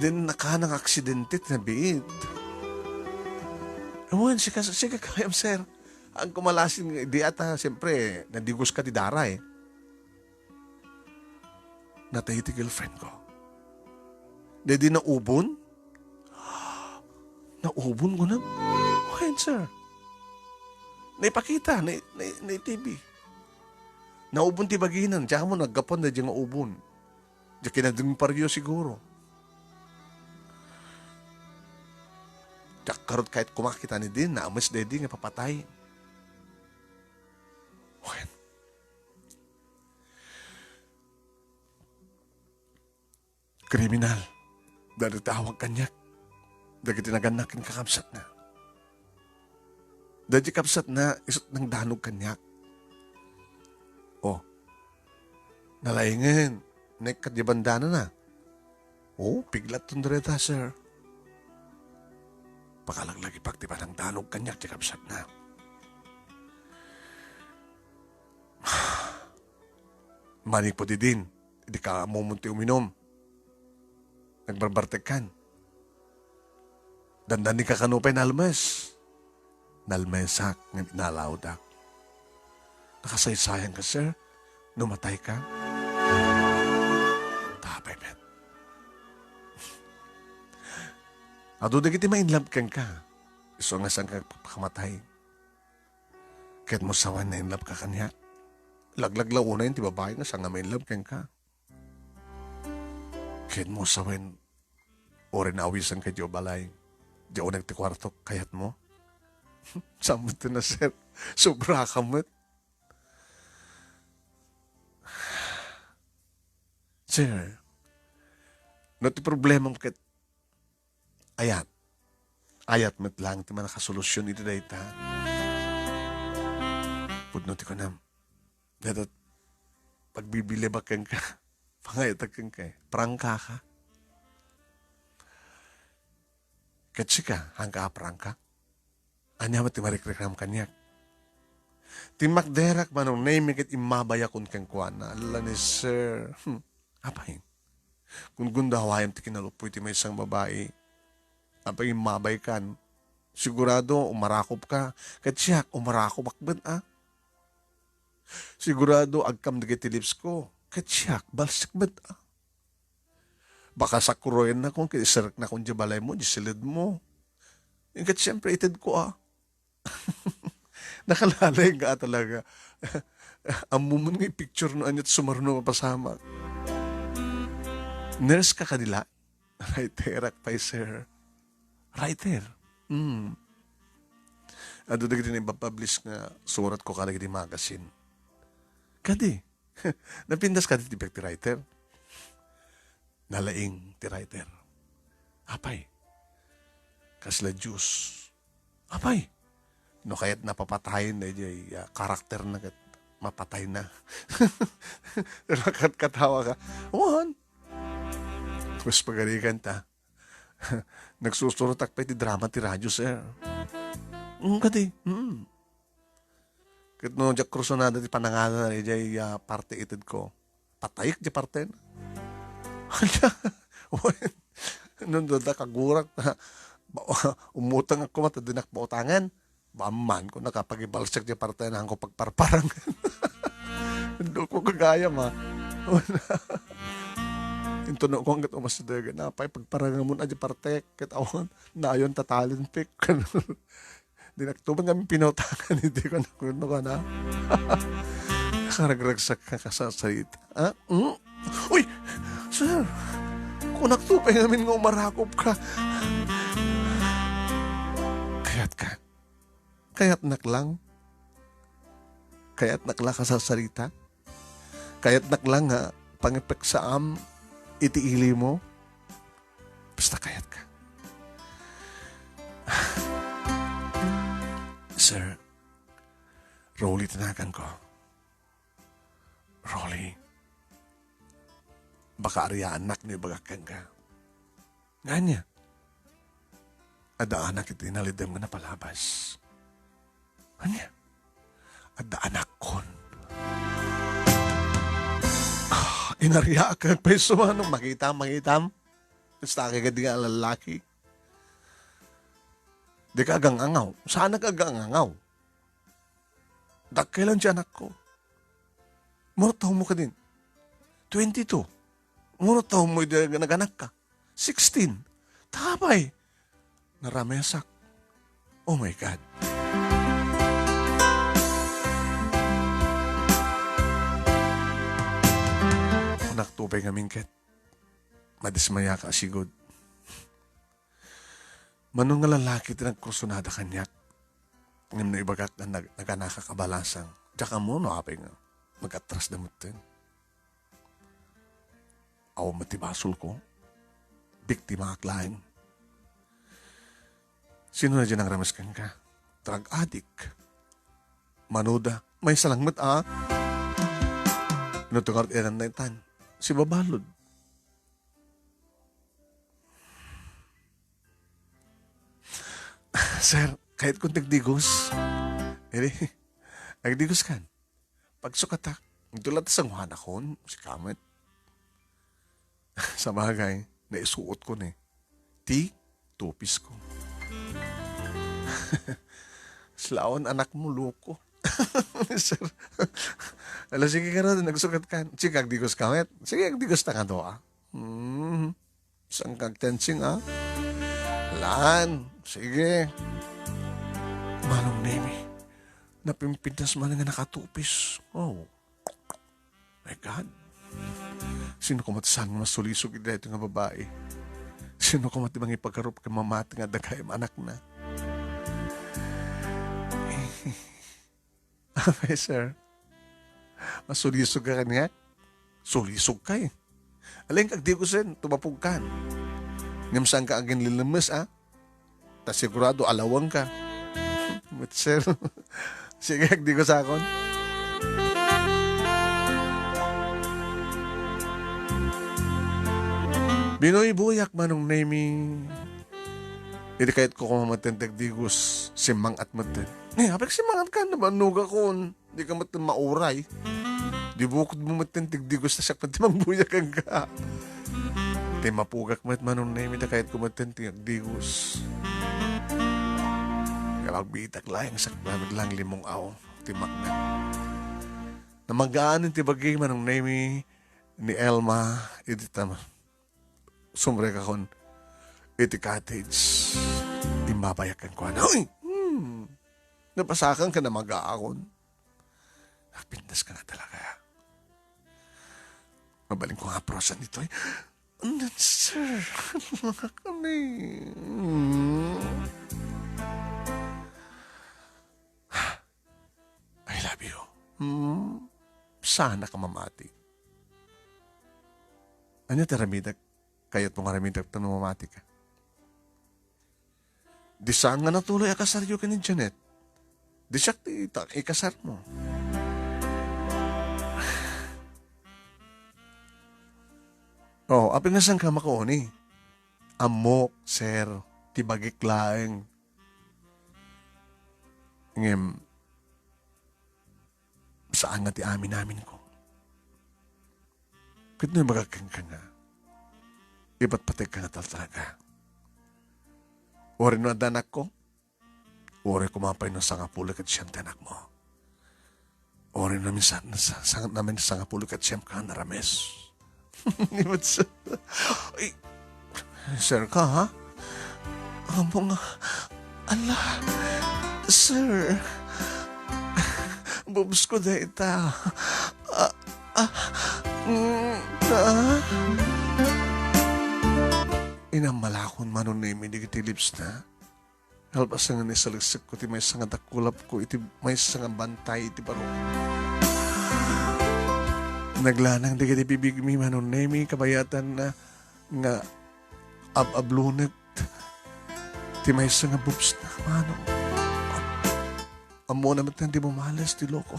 Then, nakana nga aksidente ti nabiit. Wen, sika, sika gayam, sir. Ang kumalasin, di ata, siyempre, nadigoska ti dara, eh. Natay ti girlfriend ko. Daydi naubon? Naubon ko na? Wen, sir. Naipakita, na, na, na T V. Naubon ti bagina, diak ammo no aggapuan daydi nga ubon. Diak kinadengparyo siguro. Diak karud kayat kumakita ni din, naames daydi nga papatay. Wen. Kriminal. Dagiti awag kaniak. Dagiti nagannak ken kakabsatna. Dagiti kabsatna, isut' nangdanog kaniak. Oh. Nalaingen. Nek, kadya bandana na. Oh, piglaton dayta, sir. Pakalaglagipak ti panangdanog kaniak ti kabsatna. Manipud idin, dika ammo ti uminum. Nagbarbartekkan. Dandani ka kano pay nalmes. Nalmesak ngem inalawdak. Nakasaysayan ka, sir? No matay ka? Tapay met. Adu dagiti ma-in love kenka. Isu nga saan ka pakamatay. Ket mo sawen na-in love ka kaniak. Laglaglaw unay ti babai nga saan nga ma-in love kenka. Ket mo sawen, uray naawisan ka diay balay, diay uneg ti kuartok, kayatmo? Saan met ti na, sir? Sobra ka met. Sir, no ti problema ket ayat, Ayat met lang ti mannakasolusyon iti dayta. Pudno ti kunam. Dayta, pagbibilibak kenka, pangayatak kenka, eh. Prangka ka. Ket sika, haanka a prangka? Ania met ti marikrikrem kaniak? Timmakderak, Manong Nemy, ket immabay a kun kenkuana. Ala ni sir. Hmm. Apay, gundawayam ti kinaluppo iti maysa nga babai. Apay, immabay kan? Sigurado, umarakop ka. Ket siak, umarakop ak met, a. Sigurado, agkam dagiti lips ko. Ket siak, balsek met, a. Baka sakuroyenna kun ket iserekna kun diay balaymo, diay siledmo. Ket siempre, itedko, a. Nakalaleng ka talaga. Ammom nga i-picture no aniat sumaruno mapasamak. Nurse ka kadi la? Writerak pay, sir. Writer. Hmm. Adu dagiti naipapublish nga suratko kadagiti magazine. Kadi, napintas kadi ti biag ti writer? Nalaing ti writer. Apay, kasla Dios. Apay, no kayatna papatayen daydiay, ah, karakterna ket mapatayna. Nakatkatawa ka. Wen. Pues pagarigan ta. Nagsusurotak pay ti drama ti radyo, sir. Mm, kadi. Mm. Ket no diak kursunada ti panangalan daydiay, ah, parte itedko, patayek diay partena. Ania? Wen, no adda kagurak, ba-, umutang ako, ket dinak pautangan. Bamman, kun nakapagibalsek diay partena, haanko pagparparangan. Dukko gagayam, a. Intono ko ket umas ti dagan. Apay, pagparangamon a diay partek, ket awan, nayon ta talent pick. Dinak tuman nga pinautangan, idi ko nakuno ka na. Nakaragragsak ka kasasarita. Ah? Hmm? Uy! Sir, kunak to pay ngamin nga umarakop ka. Kayat ka? Kayatnak lang? Kayatnak lang kasasarita? Kayatnak lang nga pangipeksaam iti ili mo? Basta kayat ka. Sir, Rolly ti nagan ko. Rolly, baka ariaannak no ibagak kenka. Nga ania? Adda anak iti inalidem nga napalabas. Ania? Adda anakkon. Ah, inariak, agpayso, manong makitam, makitam. Basta kay kadi nga lallaki. Di ka agang-angaw. Saan ka agang-angaw? Dakkel lang ti anakko. Mano taon mo kadin? Twenty-two. Mano taon mo idi naganak ka? Sixteen. Tapay. Naramesak. Oh my God. Kunak to pay ngamin ket. Madismaya ka, sigud. Mano nga lalaki ti nagkursunada kaniak? Ngem no ibagak nga nag-, naganaka kabalasang, diak ammo no apay nga mag-atras da metten. Awan met ti basolko. Biktimaak laeng. Sino na diay nangrames kenka? Drug addict. Manoda, maysa lang met a. No tungar ti anan na itan. Sibabalud. Sir, kayat kon tagdigos. Edi, nagdigos kan. Pagsukatak, dula ta sanguanakon, sika met. Sabagay, naisuot ko ni. Ti, tupis ko. Slaon anak mo, loko. Sir. Ala, sige ka na, nagsukat ka. Sige, agdigos ka met. Sige, agdigos ta nga doa. Hmm. Saan ka agtensing, ah? Lan, sige. Manong Nemi, napimpintas man nga nakatupis. Oh. My God. Sino ko met saan nga masulisog iti daytoy nga babai? Sino ko met ti mangipagarup ken mamati nga dagayam anakna? Apay, sir. Masulisog ka kaniak? Sulisog ka eh. Alin ka agdigosen, tumapog kan. Ngem saan ka aginlilimes, ah? Ta sigurado, alawangka. Met, sir. Sige, agdigusakon. Binuybuyak, Manong Nemi. Idi kayatko koma metten ti agdigus, simmangat metten. Eh, apay simmangatka, nabannogakon. Dika met mauray. Di bukod mo met ti agdigus ta siak met ti mangbuya kenka. Ti mapugak met, Manong Nemi, ta kayatko met ti agdigus. Kaya agbitak laeng sak-, laeng limong aw ti makna. Namagaan ti bagi, Manong Nemi, ni Elma, iti tama. Sumrekakon iti cottage. Immabayak kenkuana. Uy! Hmm. Napasakan ka na mag-aakon. Napintas ka nga talaga. Mabalin ko nga prosa nitoy. Ano, sir? Kami. Hmm. I love you. Hmm. Sana ka mamati. Ano ti aramidek? Kayat mo nga aramidek no mamati ka. Di saan nga natuloy a kasaryo ken ni Janet? Di siak ti ita-, ikasarmo. Oh, apay nga saan ka makauni? Ammok, sir, ti bagik laeng. Ngem, saan nga ti amin-aminko. Ket no ibagak kenka nga, ipatpategka nga talaga. Uray no adda anakko, uray koma pay no sangapulo ket siem ti anakmo. Uray no minsan, sa-, sang-, namin sangapulo ket siem ka nga narames. Ay, sir ka, ha? Amo nga, ala, sir. Boobs ko dayta. Ah, ah, mm, ah. Inammalakon, Manong Nemi, dagiti lips na. Kalpasangan, isaliksik ko ti maysa nga dakulap ko iti maysa nga bantay iti baro. Naglanang dagiti bibigmi, Manong Nemi, kabayatan na nga ab-ablunek ti maysa nga boobs na, Manong. Ammona met nga di mumales ti loko.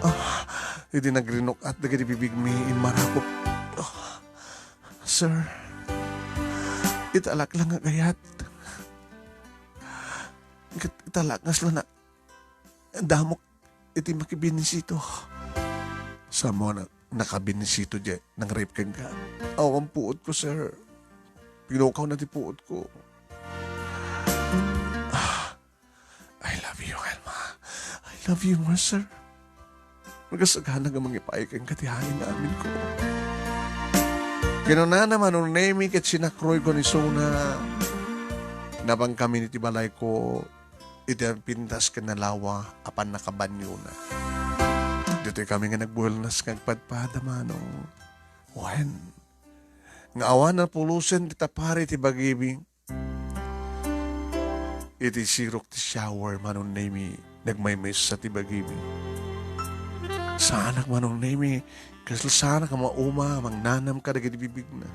Ah, idi nagrinuk-at dagiti bibigmi, immarakop. Ah, sir, italak lang nga gayat. Ket italak nga sla na damok iti makibinisito. Samo na, nakabinisito diay nang-rape kenka? Awan puot ko, sir. Pinukaw na ti puot ko. Ah, I love you, Elma. I love you more, sir. Magasagana nga mangipay kenka ti amin-aminko. Kinunana, Manong Nemi, ket sinakroy ko ni Sona. Napan kami iti balay ko. Iti pintas ken nalawa a pannakabanyona. Ditoy kami nga nagbuelnas nga agpadpada, Manong. Wen, nga awan a pulosen ti tapari ti bagimi. Iti sirok ti shower, Manong Nemi, nagmaymaysa ti bagimi. Saanak, Manong Nemi, kasla saanak a mauma, mangnanam kadagiti bibigna.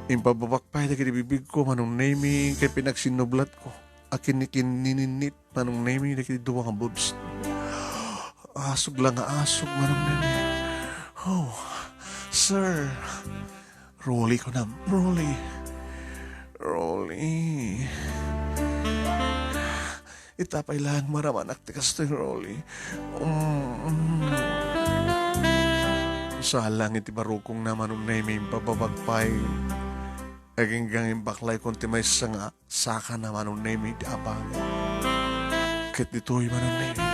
Impababak pay dagiti bibigko, Manong Nemi, ket pinagsinnublatko a kinnikinnininit, Manong Nemi, dagiti dua nga boobs. Asog la nga asog, Manong Nemi. Oh, sir. Rolly ko na, Rolly. Rolly. Ita pay laeng maramanak ti kastoy, Rolly. Mm, mm. Salang iti barukongna, Manong Nemi, impababak pay. Aginggang imbaklaykon ti maysa nga sakana, Manong Nemi, ti abang. Ket ditoy, Manong Nemi,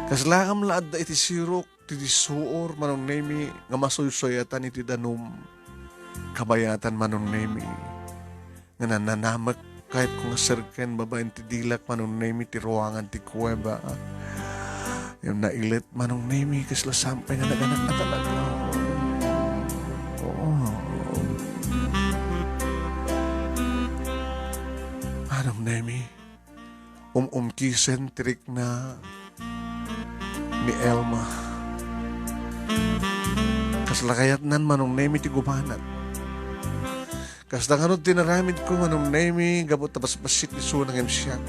kasla ngem la adda iti sirok ti, ti suor, Manong Nemi, nga masuysoyatan iti danum. Kabayatan, Manong Nemi, nga nananamek, kayatko nga serken babaen ti dilak, Manong Nemi, ti ruangan ti kuweba. Ngem nailet, Manong Nemi, kasla saan pay nga naganak a talaga. Oo. Manong Nemi, um-umkisen ti rikna ni Elma. Kasla kayatnan, Manong Nemi, ti gumanat. Kasta ngarud ti inaramidko, Manong Nemi, gapu ta basbassit isuna ngem siak.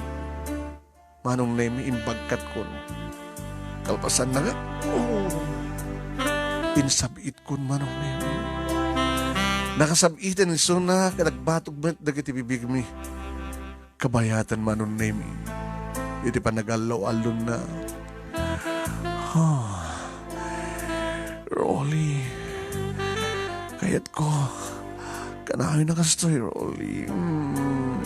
Manong Nemi, imbagkatkon. Kalpasanna nga, oh, insab-itkon, Manong Nemi. Nakasab-iten isuna ket nagbatog met dagiti bibigmi. Kabayatan, Manong Nemi. Iti panagallo-allonna. Ah, Rolly, kayatko. Kanawin a kastoy, Rolly. Mm.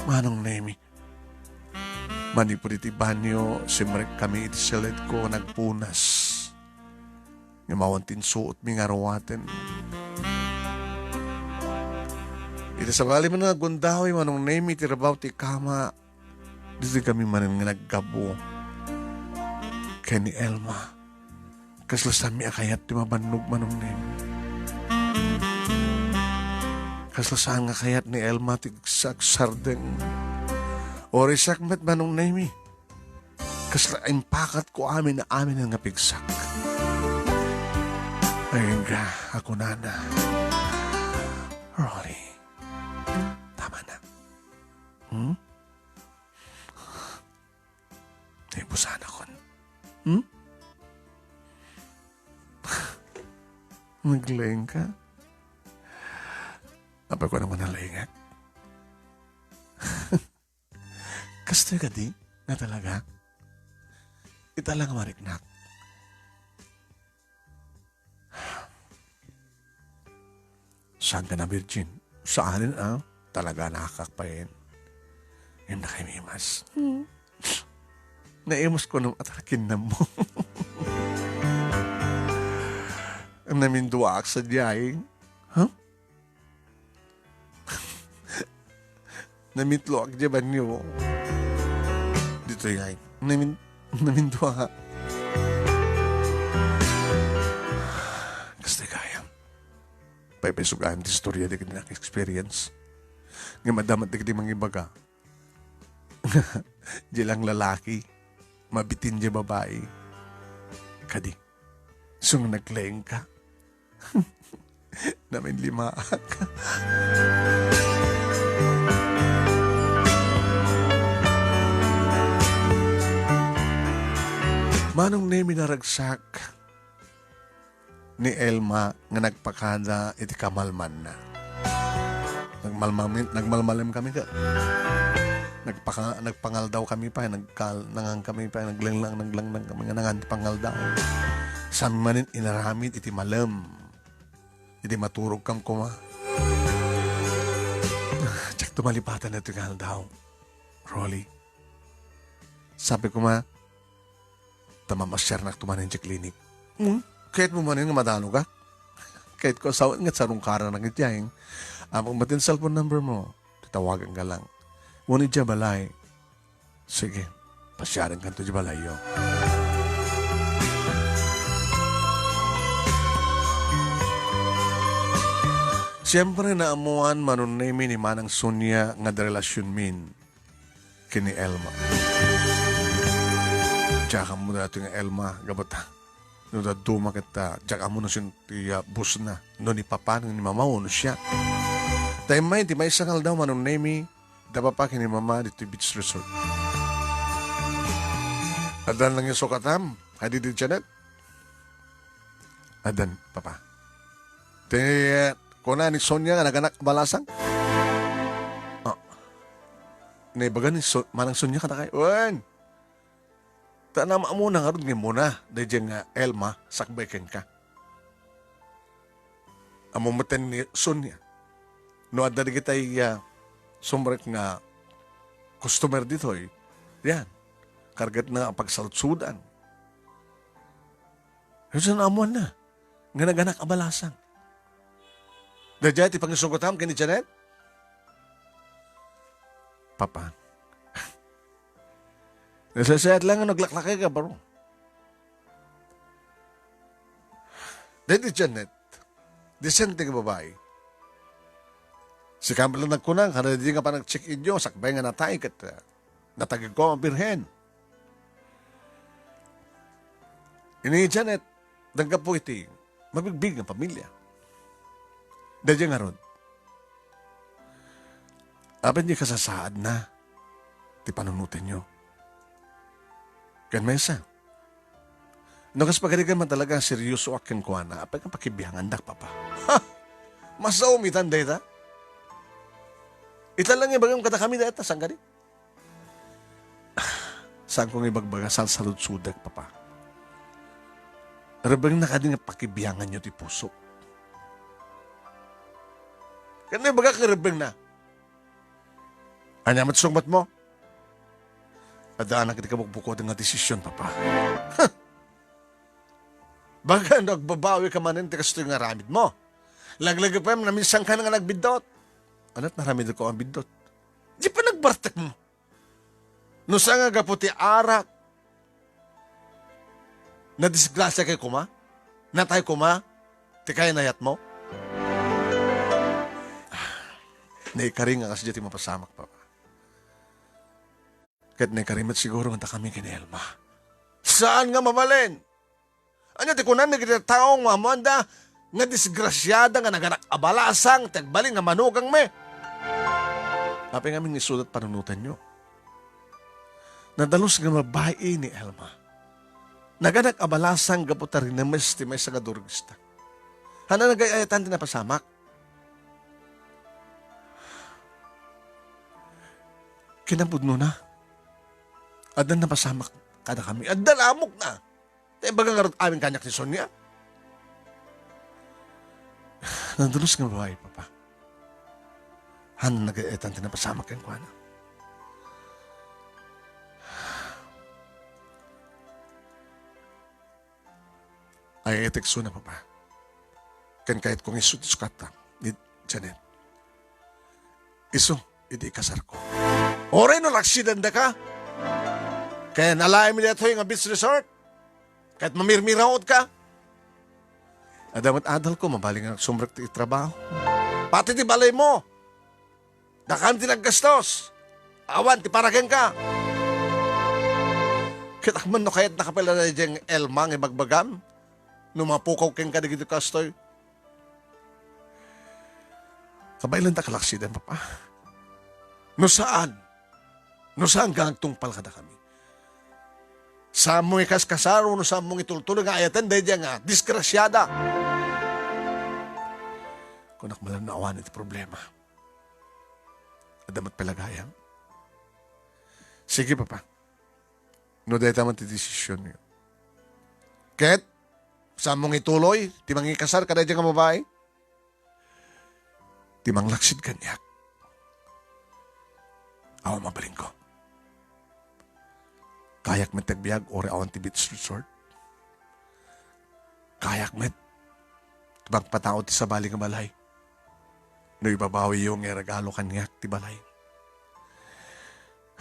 Manong Nemi, manipud iti banio, simrek kami iti siledko, nagpunas. Ngem awan ti insuotmi nga ruaten. Iti sabali met nga aggundawi, Manong Nemi, iti rabaw ti kama, ditoy kami manen nga naggapu ken ni Elma. Kasla saanmi a kayat ti mabannog, Manong Nemi. Kasla saan nga kayat ni Elma ti agsa-, agsardeng. Uray siak met, Manong Nemi. Kasla impakatko amin a amin nga pigsak. Ay, nga, a kunana. Rolly, tama na. Hmm? Naibusanakon. Hmm? Naglaing ka? Apay ko naman nalaingak. Kastoy kadi nga talaga? Ita lang mariknak. Saan ka na, Virgin? Saanen, ah? Talaga nakakakpain. Ngem nakaimas. Hmm. Naimas ko nung atrakin na mo. Naminduaak sa diay. Huh? Namitloak diay banyo. Ditoy ay. Namin-, naminduaak. Kastoy gayam. Paypaysugaan ti istorya dagiti naka-experience. Ngem adda met dagiti mangibaga. Diay lang lalaki, mabitin diay babai. Kadi, isu nga naglaing ka. Naminlimaak. Manong Nemi, naragsak ni Elma nga nagpakada iti kamalmanna. Nagmalmami-, nagmalmalem kami ket nagpaka-, nagpangaldaw kami pay, nagkal-, nangan kami pay, naglenglang, naglanglang kami nga nangan ti pangaldaw. Saan manen inaramid iti malem, iti maturog kam koma. Diak malipatan daytoy nga aldaw, Rolly. Sabi ko ma, ta mamasiarnak to manen idiay klinik. Hmm? Kayatmo manen nga madalogak? Kayatko a sawen nga sarungkarannak idiay. Ammok met ti cellphone number mo. Tatawaganka lang. Wenno idiay balay. Sige, pasiarenkanto idiay balayyo. Siempre, naammoan, Manong Nemi, ni Manang Sonia nga adda relasionmin ken ni Elma. Diak ammo daytoy nga Elma, gapu ta no dadduma ket, ah, diak ammo no sino ti, ah, boss na, no ni papa, no ni mama, wenno siak. Ta immay ti maysa nga aldaw, Manong Nemi, adda papa ken ni mama ditoy beach resort. Addan nangisu-sukatam kadi di Janet? Addan, papa. Ti, eh, kuna ni Sonia nga naganak a balasang? Ah. Naibaga ni So-, Manang Sonia kadakay. Wen! Ta naam-ammona ngarud nga immuna daydiay nga Elma sakbay kenka. Ammom met ni Sonia. No adda dagitay, ah, sumrek nga customer ditoy, yan. Kargatna a pagsaludsudan. Haanna ammoanna nga naganak a balasang. Daydiay ti pangisu-sukatam ken ni Janet? Papa. Nasasayaat lang nga naglaklakay ka, baro. Daydi Janet, disente nga babai. Sika met lang nagkuna, kada di nga panag-check-inyo, sakbay nga natay ket, ah, natagikko a birhen. Ni Janet, naggapu iti mabigbig nga pamilia. Daydiay ngarud, apay di kasasaadna ti panunotenyo? Ken maysa, no kas pagarigan man talaga a seriosoak kenkuana, apay nga pakibiangandak, Papa? Ha! Masaom itan dayta? Ita lang ibagam kadakami dayta, saan kadi? Saanko nga ibagbaga, salsaludsodek, Papa. Rebbengna kadi nga pakibianganyo ti puso? Ken no ibagak nga rebbengna, ania met sungbatmo? Addaanak iti kabukbukoden nga desisyon, Papa. Huh! Baga no agbabawika manen ti kastoy nga aramidmo. Laglagipen, naminsankan nga nagbiddut. Ania ti naramidko nga biddut? Di panagbartekmo. No saan nga gapu ti arak, nadisgrasiak koma? Natay koma ti kainayatmo? Naikari nga kasdiay ti mapasamak, Papa. Ket naikari met siguro nga dakami ken ni Elma. Saan nga mabalin? Ania ti kunana dagiti tattao nga ammoanda nga disgrasiada nga naganak a balasang ti agbalin nga manugangmi? Apay ngamin nga isuda ti panunotenyo? Nadalus nga babai ni Elma. Naganak a balasang gapu ta rinemes ti maysa nga durogista. Haan a nagay-ayatan ti napasamak. Kinapudnona, adda napasamak kadakami. Adda lamokna. Ta ibaga ngarud amin kaniak ni Sonia. Nadalus nga babai, Papa. Haan a nagay-ayatan ti napasamak kenkuana. Ay, ay, teksona, Papa. Ken kayatko nga isu ti sukatta ni Janet. Isu iti ikasarko. Uray no naaksidentka, ken alaenmi daytoy nga beach resort, ket mamirmiraudka, adda met adalko, mabalin nga agsumrek ti trabaho. Pati ti balaymo, dakami ti naggastos. Awan ti para kenka. Ket apay man no kayatnaka pay la daydiay nga Elma nga ibagbagam? No mapukaw kenka dagiti kastoy, kabaelandak a laksiden, Papa. No saan, no saan nga agtungpal kadakami. Saanmo nga ikaskasar wenno saanmo nga itultuloy nga ayaten daydiay nga disgrasiada? Kunak man la no awanen ti problema. Adda met pay la gayam? Sige, Papa. No dayta man ti desisionyo. Ket, saanmo nga ituloy ti mangikasar kadaydiay nga babai? Ti manglaksid kaniak, awan mabalinko. Kayak met ti agbiag, uray awan ti beach resort. Kayak met ti mangpatao ti sabali nga balay. No ibabawiyo nga iregalo kaniak ti balay.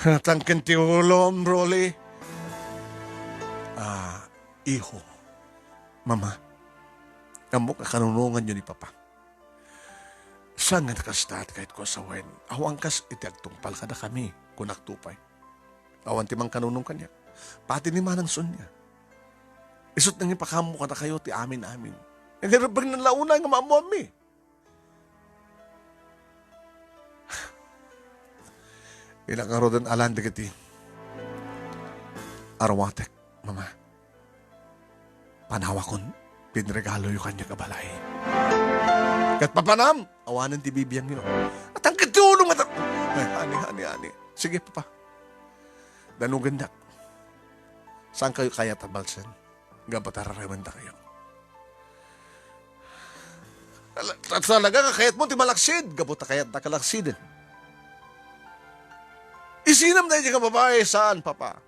Natangken ti ulom, Rolly. Ah, iho, mama, ammok a kanunonganyo ni Papa. Saan nga nakasta ti kayatko a sawen, awan kas iti agtungpal kadakami, kunak to pay. Awan ti mangkanunong kaniak. Pati ni Manang Sonia. Isu't nangipakammo kadakayo ti amin-amin. Nagrebbeng nan la unay nga maammoanmi. Innak ngaruden alan dagiti aruatek, Mama. Panawakon ti inregaloyo kaniak a balay. Ket papanam, awanen ti bibiangyo. Atangken ti ulom nga ta-, ay, ani, ani, ani. Sige, Papa. Danugendak. Saankayo kayat a balsen? Gapu ta raremendakayo. Ala-, ta-, talaga nga kayatmo ti malaksid, gapu ta kayatdak a laksiden. Isinam daydiay nga babai, saan, Papa?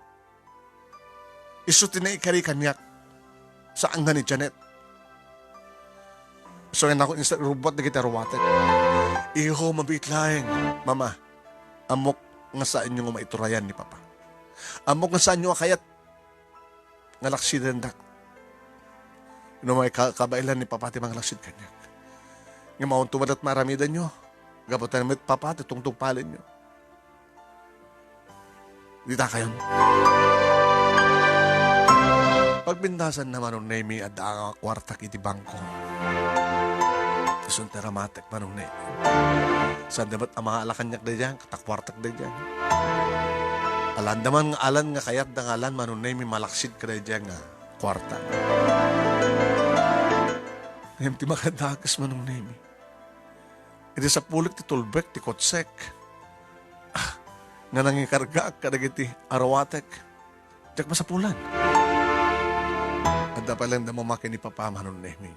Isu ti naikari kaniak. Saan nga ni Janet. Isu nga innak insa-, rubbuat dagiti aruatek. Iho, mabiit laeng, Mama. Ammok nga saanyo nga maiturayan ni Papa. Ammok nga saanyo a kayat nga laksidendak. No may ka-, kabaelan ni Papa ti manglaksid kaniak. Ngem awan to met maaramidanyo. Gapu ta met, Papa, ti tungtungpalenyo. Dita kayon. Pagpintasanna, Manong Nemi, adda nga kuartak iti bangko. Isun ti aramatek, Manong Nemi. Saan da met a maala kaniak daydiay, ket kuartak daydiay. Alanda man nga alan nga kayatda nga alan, Manong Nemi, malaksid ka daydiay nga kuarta. Ngem ti makadakes, Manong Nemi, iti sapulek ti tulbek ti kotsek, ah, nga nangikargaak kadagiti arawatek, diak masapulan. Adda pay laeng da mamati ni Papa, Manong Nemi,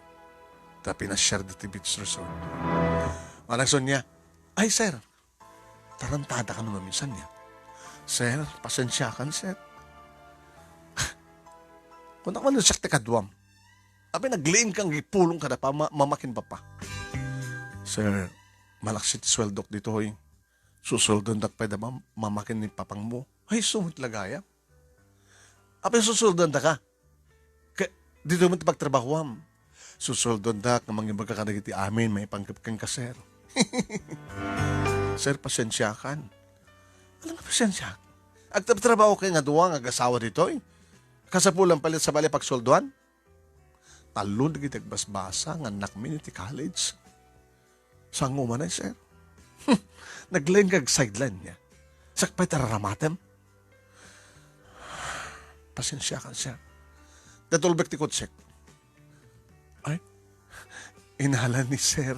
ta pinasiarda ti beach resort. Managsunia, "Ay, sir, tarantada kano maminsan niya." "Sir, pasensiakan, sir." Kunak man, "Siak ti kaduam. Apay, nagliing ka nga agipulong kada pa-, ma-, mamati ni Papa?" "Sir, malaksid ti sueldok ditoy. Susueldoandak pay da mam-, mamati ni Papangmo." "Ay, isu met la gayam. Apay, susueldoanda ka? Ka-, ditoy met ti pagtrabahoam." "Susueldoandak nga mangibaga kadagiti amin maipanggep kenka, sir." "Sir, pasensiakan." "Alam nga pasensiak? Agtrabtrabaho kay nga dua nga agasawa ditoy. Kasapulan pay la sabali pagsueldoan." Tallo dagiti agbasbasa nga annakmi iti college. "Saan nga umanay, sir?" "Naglaing ka ag-sideline niya. Siak pay ti araramatem." "Pasensiakan, sir. Datulbek ti kotsek." "Ay, inala ni sir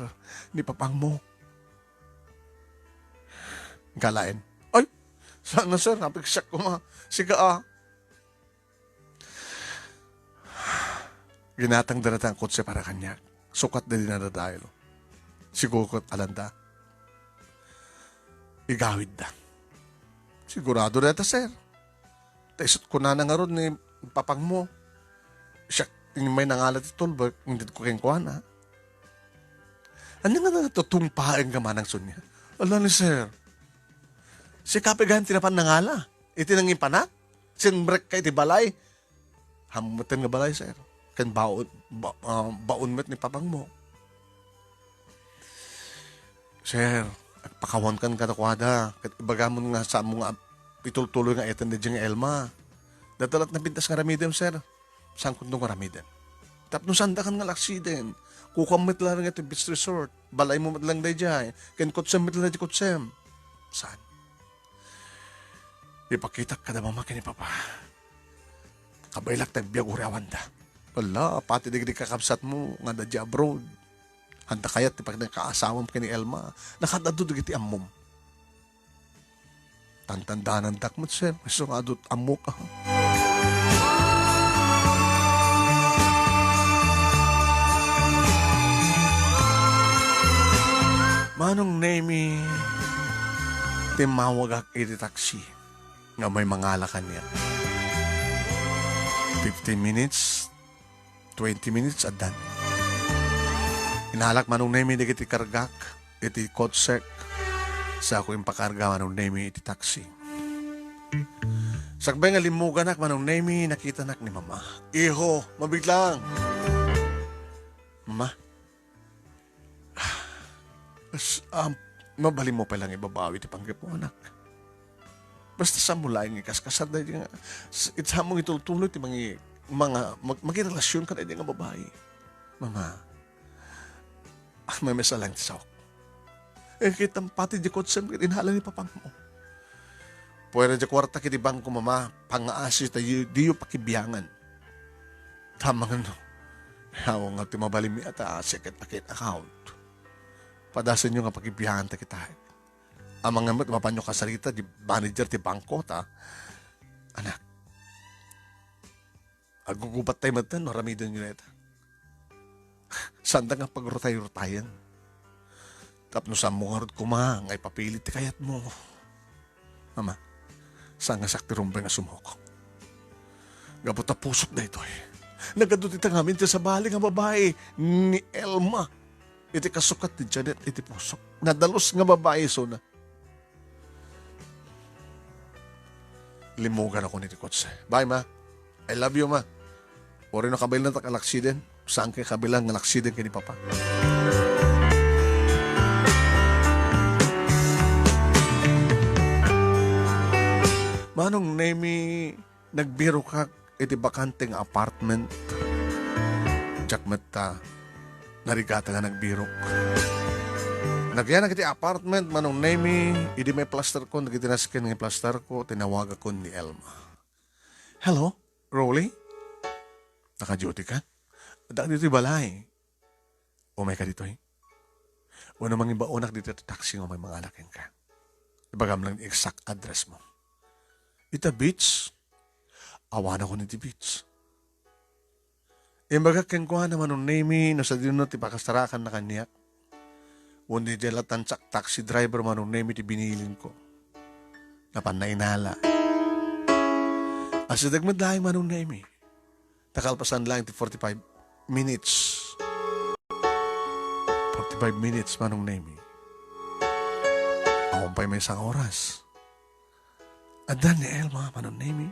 ni Papangmo." "Galaen." "Ay, saan na, sir? Apay, siak koma. Sika a." Ginatangda dayta nga kotse para kaniak. Sukatda idi nadadael. Siguro ket alanda. Igawidda. "Sigurado dayta, sir. Ta isut' kunana ngarud ni Papangmo, siak ti immay nangala ti tulbek, inted ko kenkuana." "Ania nga nagtutungpaen ka, Manang Sonia?" "Ala ni, sir. Sika pay gayam ti napan nangala iti nangipanak? Sinmrekka iti balay." "Ammom metten nga balay, sir. Ken baon, ba-, ah, baon met ni Papangmo." "Sir, agpakawankan kadakuada, ket ibagamon nga saanmo nga ap-, itultuloy nga ayanna daydiay nga Elma. Dayta la't napintas nga aramidem, sir. Saankonto nga aramiden? Tapno saandakan nga alaksiden, kukuam met laeng iti beach resort. Balaymo met laeng daydiay, ken kotsem met laeng daydiay kotsem." Saan? Ipakitak kada mamati ni Papa. Kabaelak ti agbiag uray awanda. Ala, pati dagiti kakabsatmo nga adda idiay abroad. Haan ta kayat ti pagkaasawaem ken ni Elma. Nakaad-adu dagiti ammom. Tantandanandak met, sir. Isu nga adu ti ammok. Manong Nemi, timmawagak iti taksi nga may mangala kaniak. Fifteen minutes, twenty minutes, addan. Inalak Manong Nemi dagiti kargak iti kotsek. Saanko impakarga Manong Nemi iti taksi. Sakbay nga limmuganak Manong Nemi, nakitanak ni Mama. "Iho, mabiit lang." "Ma, as-, am, mabalinmo pay laeng ibabawi ti panggepmo, anak. Basta saanmo laeng ikaskasar daydi nga, s-, it saanmo itultuloy ti mangi-, manga-, mag-, mangirelasion kadaydi nga babai. Mama, ah, maymaysa laeng ti saok. Eh, kitam pati di kotsem ket inala ni Papangmo. Puwera di kuarta iti bangko, Mama, pangaasi ta di-, diyo pakibiangan. Amangan no, awan nga ti mabalinmi a ta second account. Padasenyo nga pakibiangan ta kita. Amangan met mapanyo kasarita di manager ti bangko ta. Anak, agugubattay metten no aramidenyo dayta. Saanda nga pagrutay-rutayen. Tapno saanmo ngarud koma nga ipapili ti kayatmo. Mama, saan nga siak ti rumbeng a sumukok. Gapu ta pusok daytoy. Nagadu dita ngamin ti sabali nga babai ni Elma. Iti kasukat ni Janet iti pusok. Nadalus nga babai isuna. Limmuganakon iti kotse. Bye, Ma. I love you, Ma. Uray no kabaelantak a laksiden, saanka kabaelan nga laksiden ken ni Papa. Manong Nemi, nagbirokak iti bakante nga apartment. Diak met ta narigata nga nagbirok. Nagyanak iti apartment, Manong Nemy, idi maiplasterkon dagiti nasken nga iplasterko, tinawagakon ni Elma. "Hello, Rolly? Naka-duty ka? Adda ditoy balay." "Umay ka ditoy. Wenno mangibaonak ditoy ti taxi nga umay mangala kenka. Ibagam lang ti exact address mo." "Ita beach? Awanakon iti beach." Imbagak kenkuana, Manong Nemy, no sadino ti pakasarakanna kaniak. Wenno diay latta ti taxi driver, Manong Nemy, ti binilinko. Napan nainala. Asideg met laeng, Manong Nemy. Ta kalpasan laeng ti forty-five minutes. Forty-five minutes, Manong Nemy. Awan pay maysa nga oras. Adda ni Elma, Manong Nemy.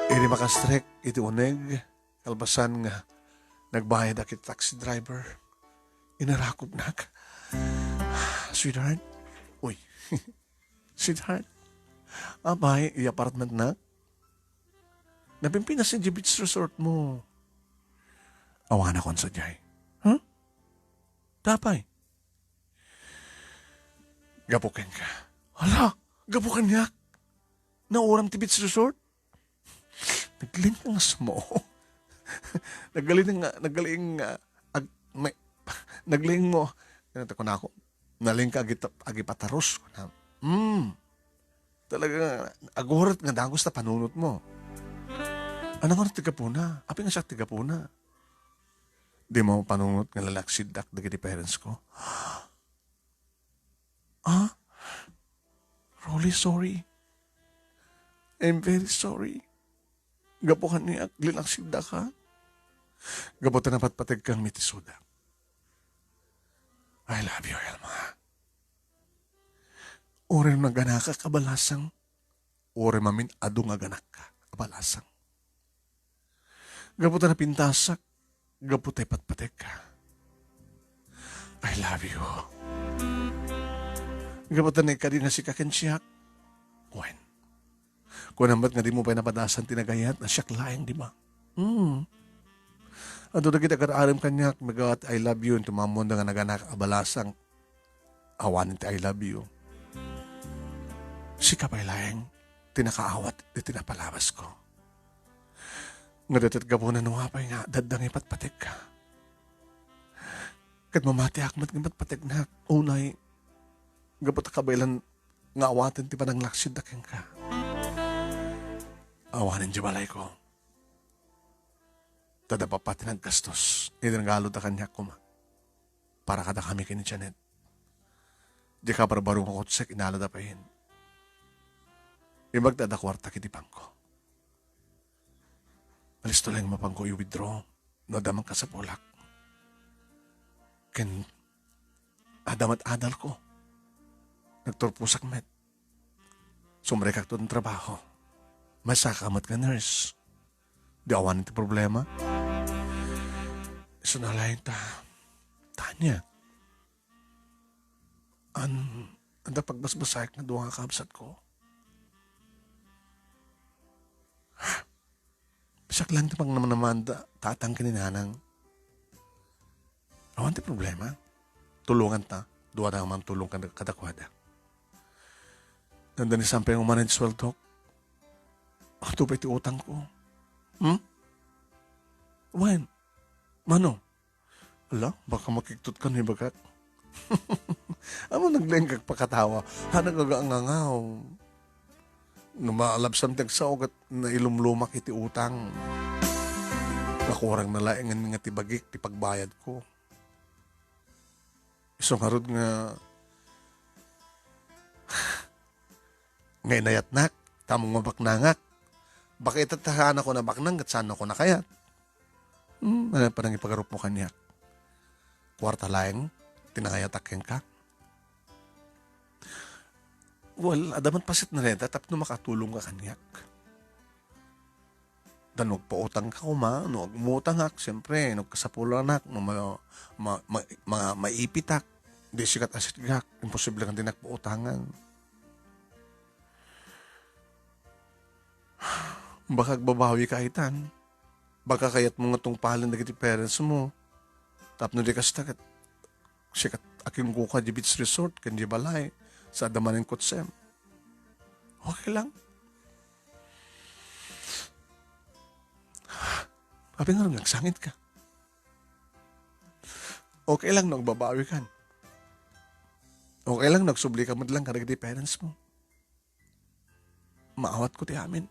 Idi makastrek iti uneg, kalpasan nga nagbayadak iti taxi driver, inarakupnak. "Sweetheart? Uy. Sweetheart? Apay, i apartment na? Napimpinas idiay beach resort mo." "Awanakon sadiay." "Huh? Apay?" "Gapu kenka." "Hala, gapu kaniak? Nauram ti beach resort?" Naglaing nga sumo. Naglaing nga, naglaing nga, ag-, may, naglaing mo. Ano to kunako? Nalaing ka agit-, agipataros. Hmm. Talaga, agurat nga dagus ta panunot mo. Ano nga ti gapuna? Apay nga siak ti gapuna? Di mo panunot nga lalaksiddak dagiti parents ko? Ah? Rolly, sorry. I'm very sorry. Gapu kaniak, linaksidaka. Gapu ta napatpategkami ti suda. I love you, Elma. Uray naganakak a balasang, uray mamin-adu nga ganakka a balasang. Gapu ta napintasak, gapu ta ipatpategka. I love you. Gapu ta naikari nga sika ken siak. Wen, kunam met nga dimo pay napadasan ti nagayat a siak laeng dima. Hmm. Adu dagiti agar-arim kaniak, megat I love you, inton maammoanda nga naganak a balasang. Awanen ti I love you. Sika pay laeng ti nakaawat iti napalabasko. Nga daytoy gapuna no apay nga adda nga ipatpategka. Ket mamatiak met nga ipatpategnak, unay, gapu ta kabaelan nga awaten ti pananglaksidda kenka. Awanen diay balayko. Ta adda pay ti naggastos. Idi nagaloda kaniak koma. Para kadakami ken ni Janet. Diay kabarbaro nga kotsek, inalada pay. Imbag ta adda kuartak iti bangko. Alisto laeng mapangko i-withdraw no adda man kasapulak. Ken adda met adalko. Nagturposak met. Sumrekakto ti trabaho. Maysaka met nga nurse. Di awan ti problema. Isu na laeng ta, Tanya. An, adda pagbasbasaek nga dua nga kabsatko. Siak laeng ti pangnamnamaanda, tatang ken ni nanang. Awan ti problema. Tulonganta. Duada nga mangtulong kada-, kadakuada. Nanda ni Sampay nga umanay ti sueldok. Ato pay ti utangko. Hmm? Wen? Mano? Ala, baka makigtot ka ni bagak. Ammom, naglaingkak pakatawa. Hanag agangangaw. No malabsam ti agsao ket nailumlumak iti utang. Nakurang na laengen nga ti bagik ti pagbayadko. Isu ngarud nga, nga inayatnak, ta ammom nga baknangak. Baka ita ta saanko nabaknang, ket saannako nakayat. Hmm, ano panangipagarupmo kaniak? Kuarta laeng ti nangayatak kenka? Well, adda met paset na renta tapno makatulong ka kaniak. Da no agpautang ka koma, no agumutangak, siyempre, no agkasapulanak, no ma-, ma-, ma-, ma-, maipitak, di sikat a sitgak, imposible nga di nagpautangan. Baka agbabawika itan. Baka kayatmo nga tungpalen dagiti parents mo. Tapno di kasta ket sika ti akinkuka di beach resort ken di balay sa adda manen kotsem. Okay lang. Apay ngarud nga agsangitka? Okay lang no agbabawikan. Okay lang no agsublika met lang kadagiti parents mo. Maawatko ti amin.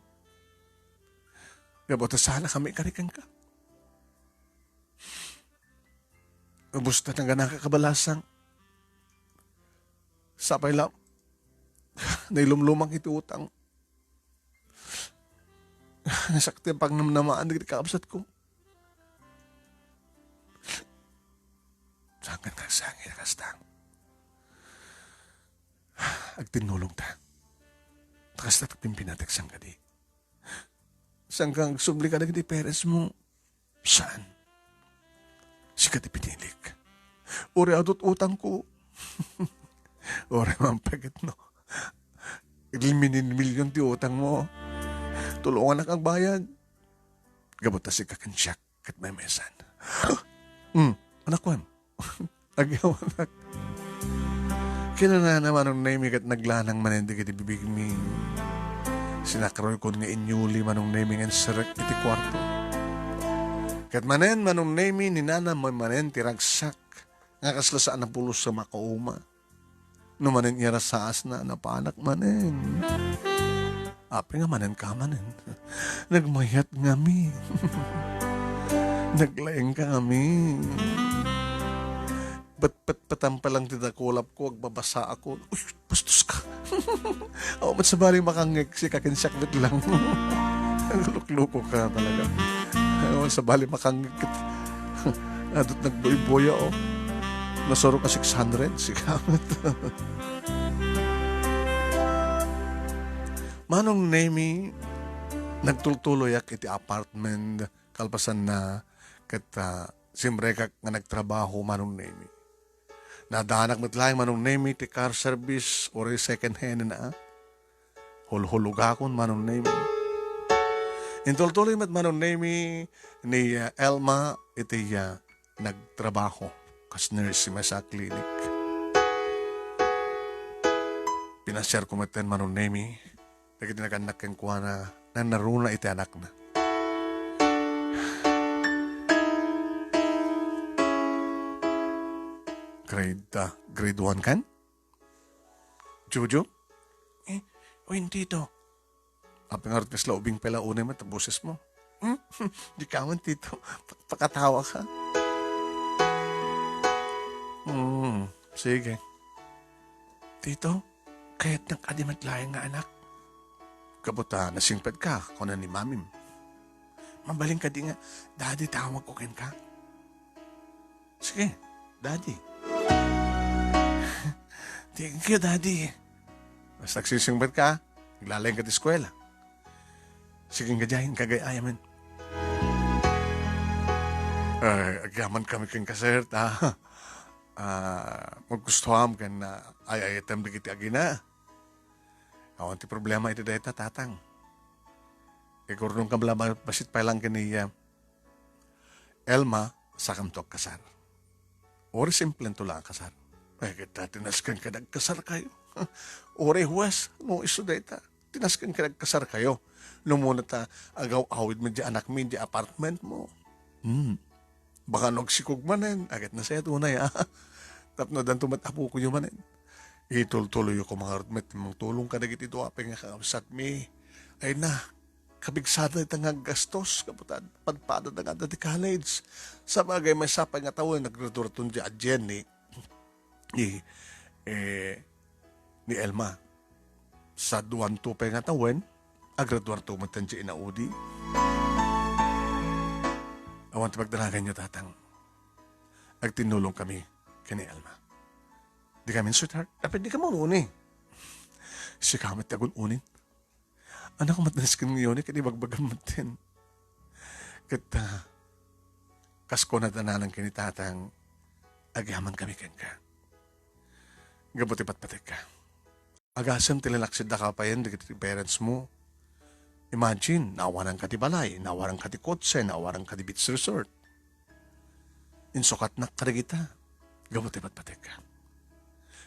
Gapu ta saan a kami kari kenka. Ubos ta naganaka kabalasang. Sapay la, nailumlumang iti utang. Nasakit ti pangnamnamaan dagiti kakabsatko. Saan nga nagsangit a kasta? Agtinnulong ta. Ta kasta ti pimpinatek saan kadi? Saan nga agsubli kadagiti parents mo? Saan? Sika ti pinilik. Uray adu ti utangko. Uray man pay ket no. Milyon ti utang mo. Tulonganak agbayad. Gapu ta sika ken siak ket maymaysan. Hmm, anak ko, em. Agyawanak. Kinunana Manong Nemi ket naglanang manen dagiti bibigmi. Sinakroykon nga inyuli Manong Nemi nga inserrek iti kuarto. Ket manen Manong Nemi, ninanam manen ti ragsak nga kasla saan a pulos a makauma. No manen iyarasaasna, napanak manen. Apay nga manen ka manen? Nagmayat ngami. Naglaing ka ngami. Petpetpetan pa lang ti dakulap ko, agbabasa ako. Uy, bastos ka. Awan met sabali makangngeg, sika ken siak met lang. Lukluko ka talaga. Awan sabali makangngeg ket adut nagboyboya, oh. Nasurok a six hundred, sika met. Manong Nemi, nagtultuloyak iti apartment kalpasanna ket, ah, simrekak nga nagtrabaho Manong Nemi. Nadaanak met laeng Manong Nemi ti car service uray second hand na. Hulhulogakon Manong Nemi. Intultuloy met Manong Nemi ni, ah, Elma iti, ah, nagtrabaho kas nurse sa maysa a clinic. Pinasiarko metten Manong Nemi dagiti nagannak kenkuana, nanaruna iti anakna. Grade, ah, grade one kan? Jojo? Eh, wen, Tito. Apay ngarud kasla ubing pay la unay met a boses mo? Hmm? Di ka man, Tito. Pak-, pakatawa ka. Hmm, sige. Tito, kayatnak a di met laeng nga anak. Gapu ta nasingpet ka, kuna ni Mamim. Mabalin kadi nga, Daddy, tawag ko kenka? Sige, Daddy. Thank you, Daddy. Basta agsisingpet ka, naglalaing ka ti eskwela. Sige, nga diay, kagay-ayamen. Ay, agyaman kami kenka, sir, ta, ah, magustuam ken, ah, ay-ayatem dagiti agina. Awan ti problema iti dayta, Tatang. Ikurnongkam la ba-, bassit pay lang ken ni, ah, Elma, sakanto agkasar. Uray simplento la a kasar. Ay, ket ta, tinasken kada agkasar kayo. Uray huwes, no isu dayta. Tinasken kada agkasar kayo. No umuna ta agaw-awid met di anakmi di apartment mo. Hmm. Baka no agsikog manen, aget na sayat unay, ah. Tapno addanto met apokoyo manen. Itultuloyyo koma ngarud met ti mangtulong kadagiti dua pay nga kakabsatmi. Ay na, kabigsada ita nga aggastos, gapu ta padpadada nga adda ti college. Sabagay, maysa pay nga tawen, naggraduarton di a Jenny. Ni, eh, ni Elma. Sa duanto pay nga tawen, agraduarto met ti inaudi. Awan ti pagdanaganyo, Tatang. Agtinnulong kami ken ni Elma. Di kami, sweetheart. Apay di ka maun-uni. Sika met ti agun-unin. Anak, matnas ken ngayon, ket ibagbagam met din. Ket, ah, kas kunada nanang ken ni Tatang, agyaman kami kenka. Gapu ti patpatekka. Agasem ti linaksidda kapayen dagiti parents mo. Imagine, naawananka ti balay, naawananka ti kotse, naawananka ti beach resort. Insukatnak kadagita gapu ti patpatekka.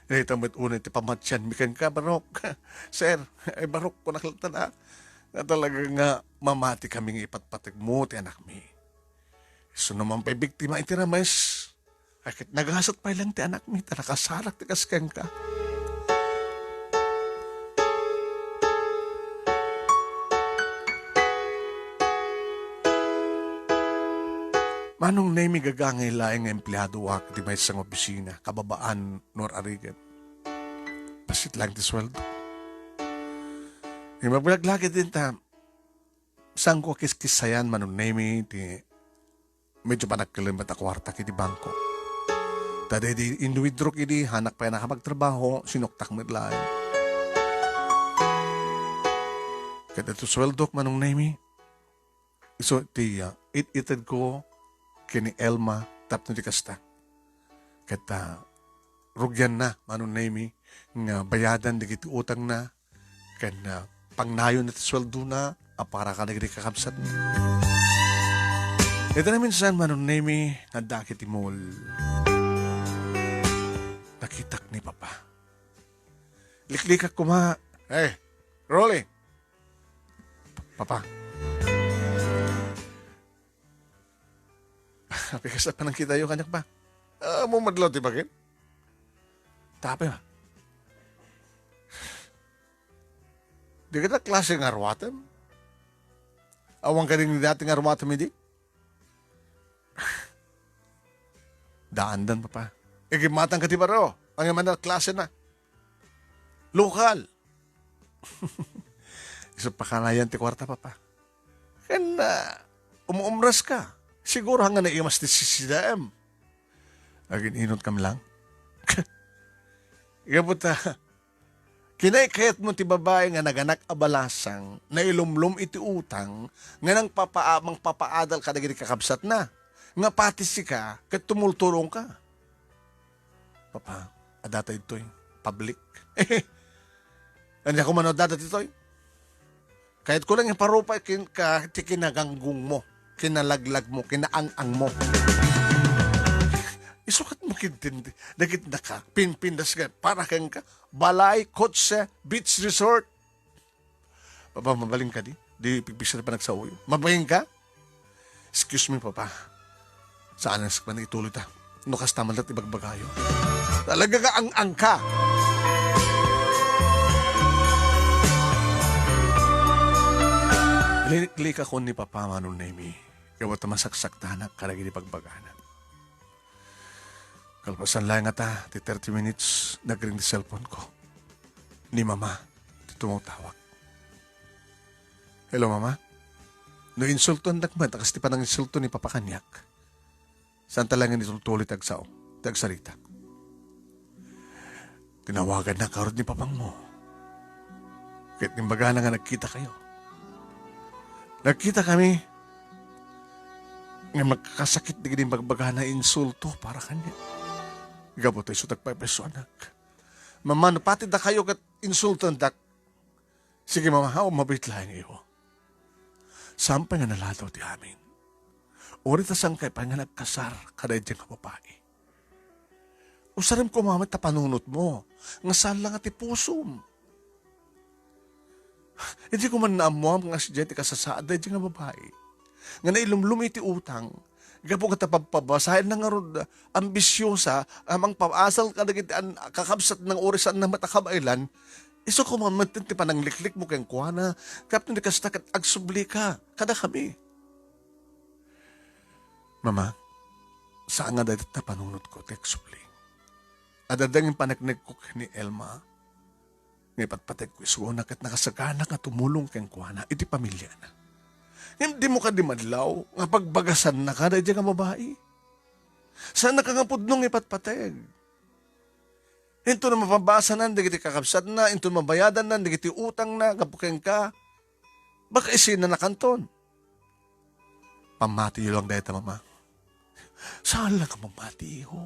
Dayta met unay ti pamatianmi kenka, Barok. Sir, ay, Barok, kunak latta, a, nga talaga nga mamati kami nga ipatpategmo ti anakmi. Isu no man pay biktima iti rames, ay ket nagasat pay lang ti anakmi, ta nakasarak ti kas kenka. Manong Nemi, gagangay laeng nga empleadoak iti maysa nga opisina, kababaan no ar-aregan. Bassit laeng ti sueldo. Immabillag la ketdin ta, saanko a kiskissayan, Manong Nemi, ti medyo panagkilem met a kuartak iti bangko. Ta daydi in-withdrawk idi, haanak pay a nakapagtrabaho, sinuktak met laeng. Ket daytoy sueldok, Manong Nemi, isu ti, ah, it-itedko ken ni Elma tapno di kasta. Ket, ah, rugianna, Manong Nemi, nga bayadan dagiti utangna, ken, ah, pangnayon ti sueldona a para kadagiti kakabsatna. Iti naminsan, Manong Nemi, nga adda iti mall, nakitak ni Papa. Liklikak koma. Hey, Rolly! Papa. Apay kasta panagkitayo kaniak, Pa? Ah, ammom met laeng ti baket? Tapay, Ma. Di kita klase nga aruatem? Awan kadi dati nga aruatem idi? Daandan, Papa. Igimmatangka ti baro. Ania man a klasena? Lokal. Isu pakanayan ti kuarta, Papa. Ken, ah, umuumraska. Siguro, haan nga naimas ti C C D M. Agin-inot kam lang. Gapu ta, kinaykayatmo ti babai nga naganak a balasang, nailumlom iti utang, nga nangpapaa-, mangpapaadal kadagiti kakabsatna, nga pati sika ket tumultulongka. Papa, adda daytoy, public. Ania koma no adda daytoy? Kayatko lang iparupay ken-, ka ti kinaganggongmo, kinalaglagmo, kinaang-angmo. Isukatmo ketdin dagiti naka-, pinpindas nga para kenka, balay, kotse, beach resort. Papa, mabalin kadi? Di pigpigsa ti panagsaoyo. Mabalin ka? Excuse me, Papa. Saan a sakbay ituloy ta? No kasta man laeng ti ibagbagayo. Talaga nga ang-angka. Liniklikakon ni Papa, Manong Nemi. Gapu ta masaksaktanak kadagiti bagbagana. Kalpasan laeng ngata ti thirty minutes, nagring ti cellphone ko. Ni Mama ti tumawtawag. "Hello, Mama. No insultoandak met a kas ti pananginsulto ni Papa kaniak, saanta laeng nga itultuloy ti agsao, ti agsarita." Tinawagannak ngarud ni Papangmo. Ket imbagana nga nagkitakayo. Nagkitakami nga makakasakit dagiti ibagbagana insulto para kaniak. Gapu ta isu ti agpaypaysuanak. Mama, no pati dakayo ket insultoandak, sige, Mama, haw, mabiit laeng iyo. Saan pay nga naladaw ti amin. Uray ta saankay pay nga nagkasar kadaydiay nga babai. Usarem koma met ta panunotmo, nga saan la nga ti pusom. Idi koma naammuam nga sadiay ti kasasaad daydiay nga babai nga nailumlom iti utang, gapu ta pabpabasaenna ngarud, ambisiosa, a mangpaasal kadagiti an-, kakabsatna nga uray saanna met a kabaelan, isu koma met ti panangliklikmo kenkuana, tapno di kasta ket agsublika kadakami. Mama, saan nga dayta panunotko ti agsubli. Adda dayta nga paneknekko ken ni Elma nga ipatpategko isuna ket nakasagana nga tumulong kenkuana iti pamiliana. Ngem dimo kadi madlaw nga pagbagasanna kadaydiay nga babai? Saannaka nga pudno nga ipatpateg. Inton mapabasanan dagiti kakabsatna, inton mabayadanna dagiti utangna gapu kenka, baka isinanakanton. Pammatiyo lang dayta, Mama. Saan la nga pammati, iho.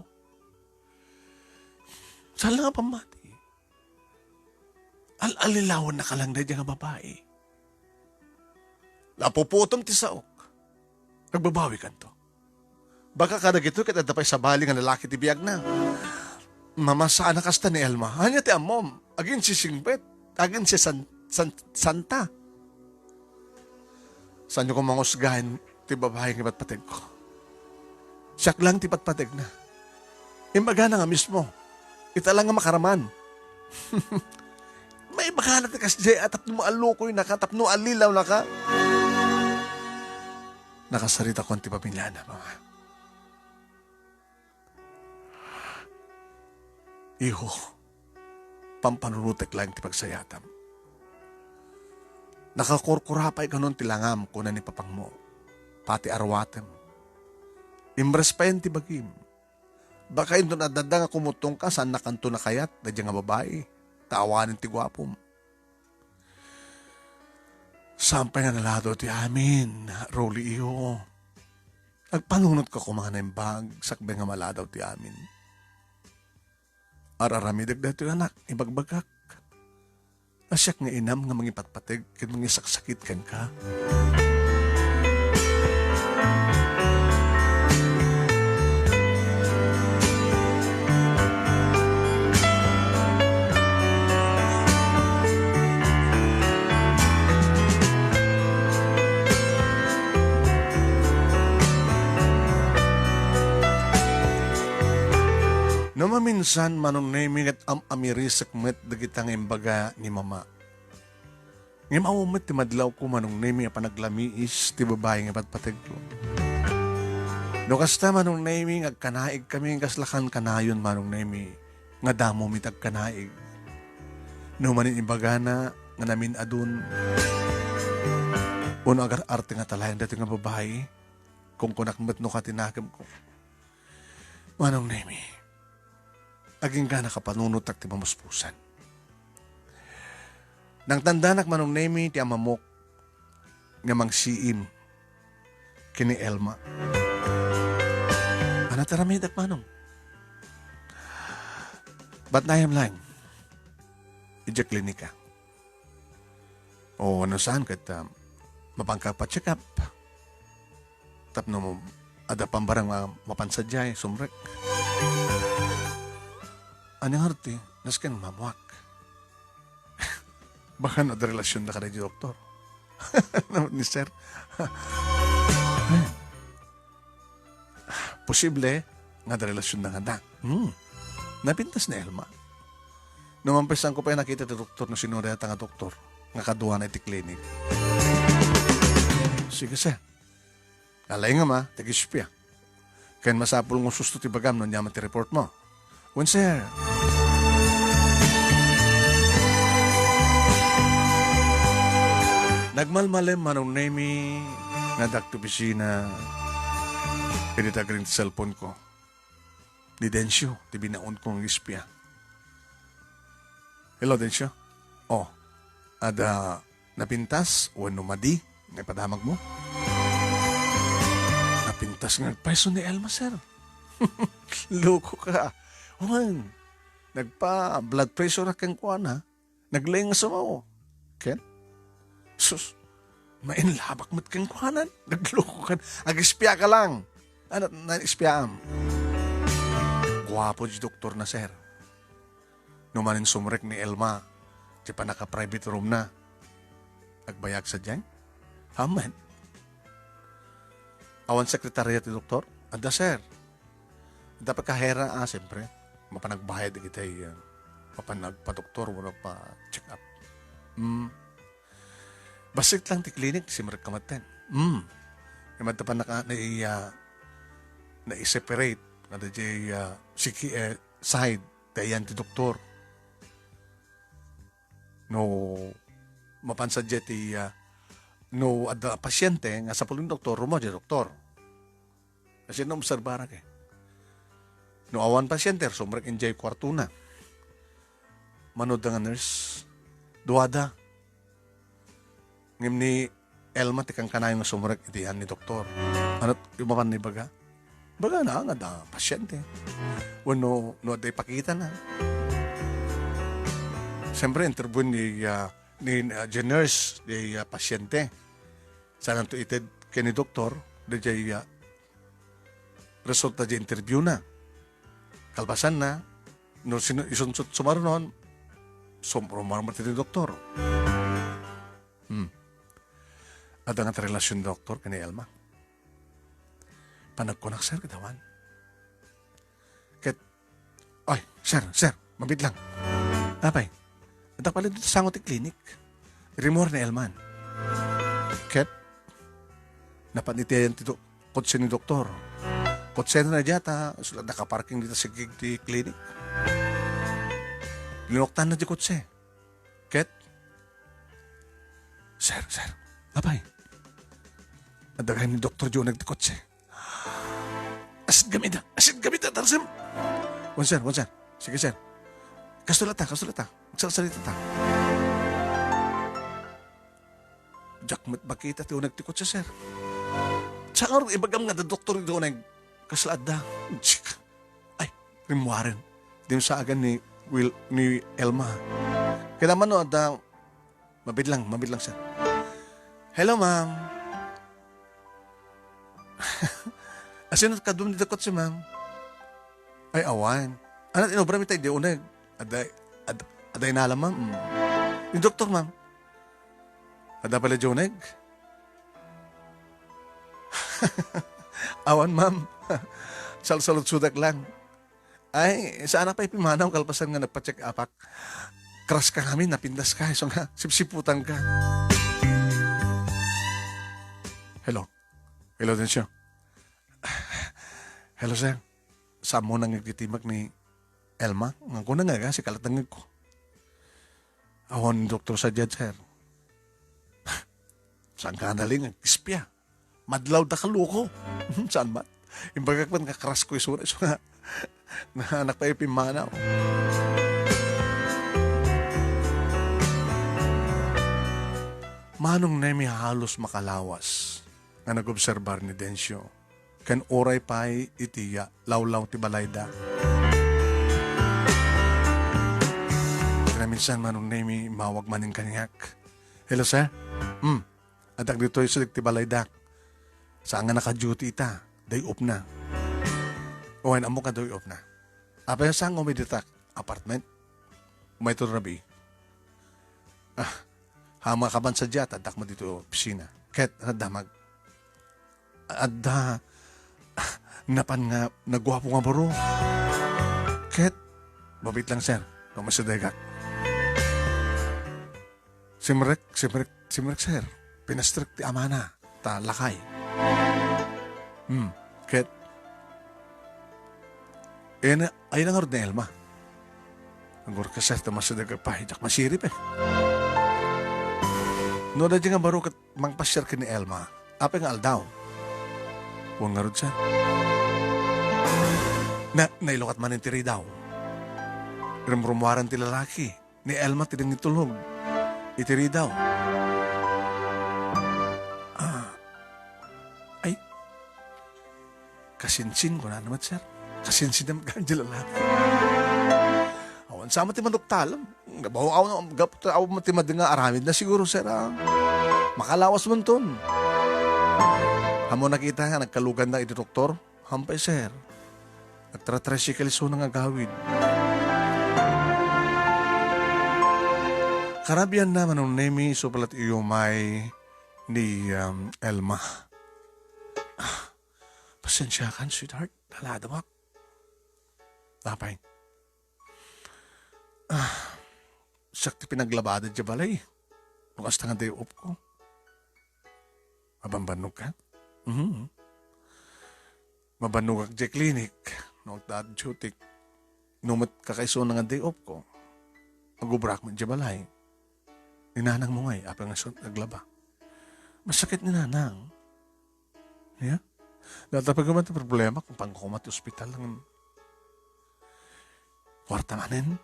Saan la nga pammati. Al-alilawannaka lang daydiay nga babai. Napupuotem ti saok. Agbabawikanto. Baka kadagitoy ket adda pay sabali nga lalaki ti biagna. Mama, saan a kasta ni Elma. Ania ti ammom? Aginsisingpet. Aginsisan-, san-, santa. Saanyo koma nga usgaen ti babai nga ipatpategko. Siak lang ti patpategna. Imbagana nga mismo. Ita lang nga makaraman. Maibagana ti kasdiay a tapno allukoynaka, tapno allilawnaka. Nakasaritakon ti pamiliana, Mama. Iho, pampanunotek laeng ti pagsayatam. Nakakurkura pay kanon ti langam, kuna ni papangmo. Pati arwatem. Imres payen ti bagim. Baka inton adda nga kumutongka, saannakanto nakayat daydiay nga babai, ta awanen ti guapom. Saan pay nga naladaw ti amin, Rolly, iho. Agpanunotko koma nga naimbag, sakbay nga maladaw ti amin. Ar-aramidek daytoy, anak, ibagbagak. A siak nga inam nga mangipatpateg ken mangisaksakit kenka. No maminsan, Manong Nemi, ket am-amirisek met dagita nga imbaga ni Mama. Ngem awan met ti madlawko, Manong Nemi, a panaglamiis ti babai nga patpategko. No kasta, Manong Nemi, nga agkanaigkami, kasla kan kanayon, Manong Nemi, nga damo met agkanaig. No manen ibagana nga namin-adun, wenno agar-arte nga talayan daytoy nga babai, kunkunak met no katinakemko. Manong Nemi, agingga nakapanunotak ti mamuspusan. Nangtandanak, Manong Nemi, ti amamok nga mangsiim ken ni Elma. Ania ti aramidek, Manong? Batnayam laeng idiay klinika. O, no saan ket, ah, mapanka pa-check up. Tapno adda pambarang nga mapan sadiay, sumrek. Ania ngarud ti nasken nga ammoak? Baka no adda relasionna kadaydi doktor. Ni sir. Posible nga adda relasionna kaniak. Hmm. Napintas ni Elma. No mampesanko pay nakita ti doktor no sino dayta nga doktor nga kaduana iti klinik. Sige, sir. Alaingem a, tag-espia. Ken masapul nga susto ti bagam no ania man ti report mo. Wen, sir. Nagmalmalem, Manong Nemi, nga addak ti opisina. Idi ta agring ti cellphone ko. Ni Dencio, ti binaonko nga espia. Hello, Dencio. O, adda napintas wenno madi nga ipadamagmo? Napintas nga agpayso ni Elma, sir. Lokoka. Wen, nagpa-blood pressure-ak kenkuana. Naglaing nga sumaw. Ken? Sus, mainlabak met kenkuanan. Naglokokan. Ag-espiaka lang. Ania ti espiaam? Guapo ti doktorna, sir. No manen sumrek ni Elma, ti pannaka-private roomna. Agbayag sadiay? Amen. Awan sekretarya ti doktor? Adda, sir. Adda pay kahera, a, siyempre. Mapan agbayad dagiti, a, mapan agpadoktor wenno pa-check up. Mm. Bassit lang ti klinik, simrekka metten. Mm. Ngem adda pay naka-, nai-, a, nai-separate kadaydiay, a, siki-, e, side ti ayan ti doktor. No mapan sadiay ti, a, no adda pasyente nga sapulna ti doktor, rummuar diay doktor. Kasi naobserbarak, e. No awan pasyente, sumrek idiay kuartona. Mano da nga nurse? Duada. Ngem ni Elma ti kankanayon nga sumrek iti ayan ni doktor. Ania ti mapan ibaga? Ibagana nga adda pasyente. Wenno, no adda ipakitana. Siyempre, interviewin ni, a, ni, a, diay nurse, diay, a, pasyente. Saananto ited ken ni doktor, daydiay, ah, resulta diay interview na. Kalpasanna, no sino, isunsot sumarunon, sum-, rumarmat iti doktor. Hmm. Adda nga ti relasyon ni doktor ken ni Elma. Panagkunak, sir, ket awan. Ket, ay, sir, sir, mabiit lang. Apay, adda pala dito sango ti klinik. Rimmuar ni Elma. Ket, napan iti ayan ti do-, kotse ni doktor. Kotsena na diata, so, nakaparking dita sigig ti klinik. Linuktan na di kotse. Ket, sir, sir, apay. Adda gayam ni doktor diay uneg ti kotse. Asid gamita, asid gamita, Tarsem. Wen, sir, wen, sir. Sige, sir. Kastoy latta, kastoy latta. Agsalsalita ta. Diak met makita ti uneg ti kotse, sir. Saan nga ibagam nga adda doktor diay uneg? Kasla adda. Ay, rimmuaren. Dimsaagan ni Will, ni Elma. Kailangan no, adda, mabiit lang, mabiit lang, sir. Hello, ma'am. Asino kadum dita kotse, ma'am? Ay, awan. Ano, inobra mi tayo di uneg? Aday, ad-, aday na lang, ma'am. Mm. Ni doktor, ma'am. Adda pala diay uneg? Awan, ma'am. Salsaludsudak lang. Ay, saanak pay pimmanaw kalpasan nga nagpa-check-upak. Crush ka ngamin, napintas ka, isu nga, sipsiputan ka. Hello. Hello, Dencio. Hello, sir. Saan mo nang nagtitimak ni Elma? Nga kuna nga, si kalatangag ko. Awan doktor sa dyan, sir. Saan ka na rin nagkispia? Madlaw da ka, loko. Saan man? Imbagak man nga crush ko isura, isu nga. Naanak pa ipimmanaw. Manong Nemi halos makalawas nga nagobserbar ni Dencio, ken uray pay iti ya-, lawlaw ti balayda. Kinaminsan, Manong Nemi, immawag manen kaniak. Hello, sir? Hmm. Addak ditoy isu dagiti balayda. Saan nga naka-duty ita. Day off na. Wen, ammok nga day off na. Apay, saan nga umay dita apartment? Umay to rabii. Ah, ha, makabansa diay, addak met ditoy opisina. Ket, adda mag-, adda, ah, napan nga naguapo nga baro. Ket, mabiit lang, sir, no masidegak. Simrek, simrek, simrek, sir. Pinastrek ti amana, ta lakay. Hmm, ket, ayna, ayna ngarud ni Elma. Agurka, sir, ta masideg pay, diak masirib, eh. No, adda nga baro ket mangpasiar ken ni Elma. Apay nga aldaw? Wen ngarud, sir. Na, nailukat manen ti ridaw. Rumrummuaren ti lalaki. Ni Elma ti nangitulog iti ridaw. Ah. Ay. Kasinsin, kunana met, sir. Kasinsin met gayam diay lalaki. Awan sa met ti manuktalem. Gapu, awan, gapu, awan met ti madi nga aramidna siguro, sir, ah. Makalawas man ton. Ammom nakita nga nagkaluganna iti doktor? Hampay, sir. Nagtra-tricycle isuna nga agawid. Karabianna, Manong Nemi, isu pay la ti iyumay ni, um, Elma. Ah, pasensiakan, sweetheart. Lalaadawak. Apay. Ah, siak ti pinaglabada diay balay. No kasta nga day off ko. Mabambannog ka? Mhm. Mabannogak diay klinik, no agdaat duty. No met kakaisuna nga day off ko, agubrak met diay balay. Ni nanang mo ngay, apay nga isu nga aglaba? Masakit ni nanang. Ya? Data pa guman ti problema, kung pangkoma ti ospital, ang kwarta manen.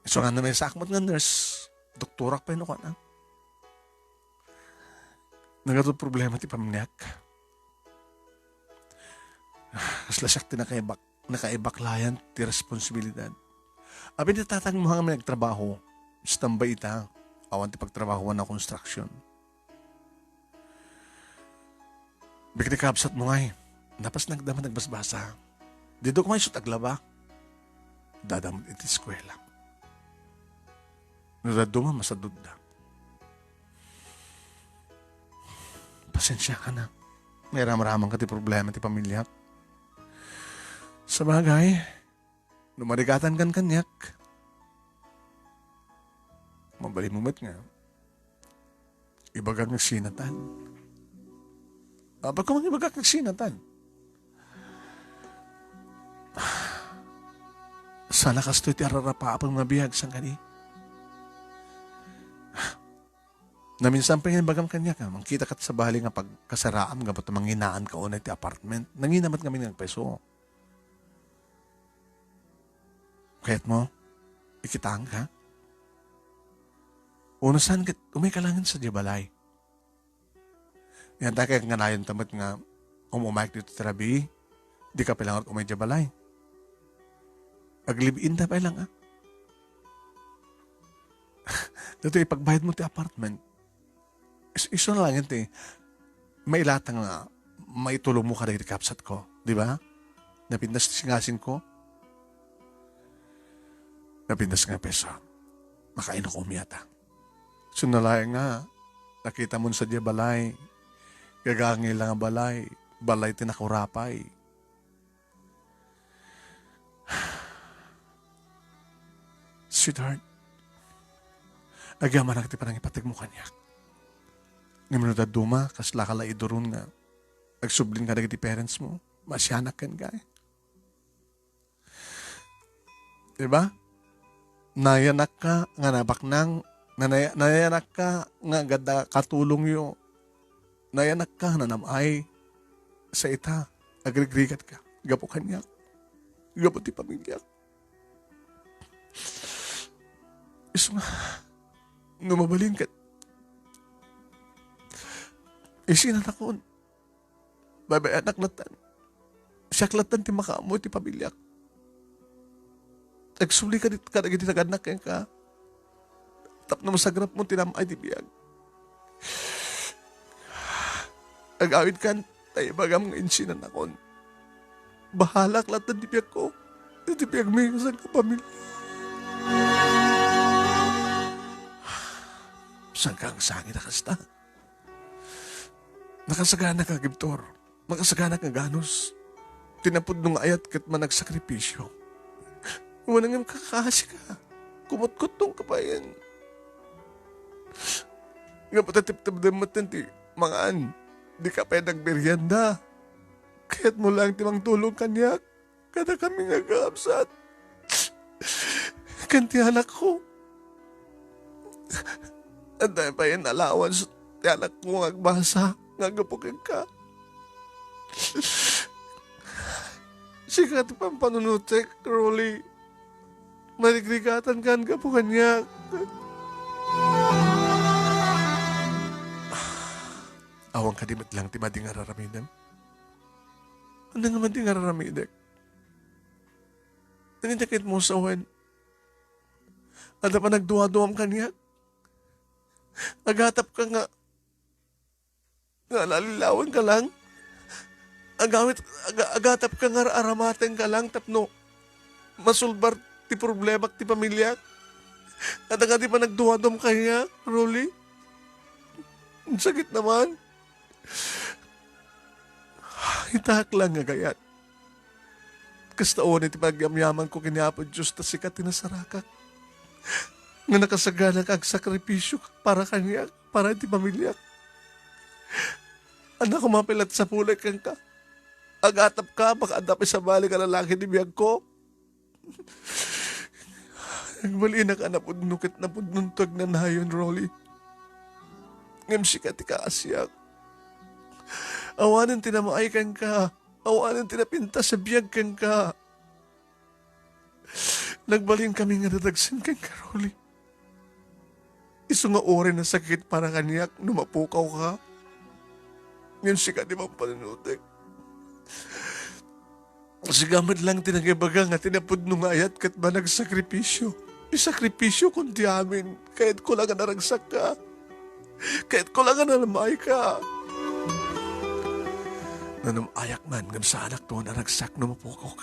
Isu nga namaysaak met nga nurse, doktorak pay no kuan, ah. Nagadu problema ti pamiliak. Kasla siak ti nakaibak-, nakaibaklayan ti responsibilidad. Apay ni tatang mo nga nagtrabaho, standby ita, awan ti pagtrabahoan a construction. Dagiti kabsatmo ngay, napasnagda met agbasbasa. Didto koma isu ti aglaba. Adda met iti eskuela. No dadduma, masadutda. Pasensiakan, a. Mairamramanka ti problema ti pamiliak. Sabagay, no marigatankan kaniak, mabalinmo met nga ibagam nga sinatan. Apay koma nga ibagak nga sinatan? Saan a kastoy ti ararapapem nga biag, saan kadi? Naminsan pay nga ibagam kaniak, a, mangkitakat sabali nga pagkasaraam gapu ta manginaanka unay ti apartment. Nangina met ngamin nga agpayso. Kayatmo, ikitaanka? Wenno saan ket umayka laeng sadiay balay. Yan ta kay nganayonta met nga um-umayek ditoy ti rabii, dika pay laeng umay idiay balay. Aglive-inta pay laeng, a. Daytoy ipagbayadmo ti apartment. Is-, isu na laeng ti mailata nga maitulongmo kadagiti kabsatko, di ba? Napintas ti singasinko. Napintas nga payso. Makainok umay ta. Isu na laeng nga, nakitamon sadiay balay, gagangay la nga balay, balay ti nakurapay. Sweetheart, agyamanak ti panangipategmo kaniak. Ngem no dadduma, kaslaka la iduron nga agsubling kadagiti parentsmo, maasianak kenka, e. Di ba? Nayanakka nga nabaknang, nanaya-, nayanakka nga adda katulongyo, nayanakka nga nanam-ay, sa ita, agrigrigatka, gapu kaniak, gapu ti pamiliak. Isu nga, no mabalin ket, isinanakon. Baybay-anak lattan. Siak lattan ti makaammo iti pamiliak. Agsubli kadit-, kadagiti nagannak kenka. Tapno masagrapmo ti nam-ay ti biag. Agawidkan, ta ibagam nga insinanakon. Bahalak lattan ti biagko. Iti biagmi, saan ka pamilya? Saan ka ang sangit a kasta? Nakasagana ka, Gibtor. Nakasagana ka, Ganus. Ti napudno nga ayat ket managsakripisyo. Wen ngem kakasi ka. Kumutkuttong ka payen. Nga pati tibtibdem met ti mangan. Di ka pay nagmerienda. Kayatmo laeng ti mangtulong kaniak. Kadakami nga agkakabsat. Ken ti anakko. Adda pay allowance ti anakko nga agbasa nga gapu kenka. Sika ti pampanunotek, Rolly. Marigrigatankan gapu kaniak. Awan kadi met lang ti madi nga raramidem? Ania nga madi nga raramidek? Ania ti ket mo sawen? Adda panagduaduam kaniak? Agatapka nga, nga alalilawenka lang? Agawit, aga-, agatapka nga ar-aramatengka lang tapno masulbar ti problemak ti pamiliak? Adda kadi panagduaduam kaniak, Rolly? Sakit naman. Itaak lang nga gayat. Kasta unay ti pagyamyamanko ken ni Apo Dios ta sika ti nasarakak. Nga nakasagana ka agsakripisyo para kaniak, para iti pamiliak. Ania koma pay la ti sapulek kenka? Agatapka, baka adda pay sabali nga lalaki ti biagko. Nagbalinak a napudno ket napudnonto agnanayon, Rolly. Ngem sika ti kaasiak. Awanen ti namaay kenka. Awanen ti napintas a biag kenka. Nagbalinkami nga dadagsen kenka, Rolly. Isu nga uray nasakit para kaniak no mapukawka. Ngem sika ti mampanunotek. Sika met lang ti nangibaga nga ti napudno nga ayat ket managsakripisyo. Isakripisyokon ti amin. Kayatko la nga naragsakka. Kayatko la nga nalamaayka. Nanam-ayak man ngem saanak no naragsak no mapukok.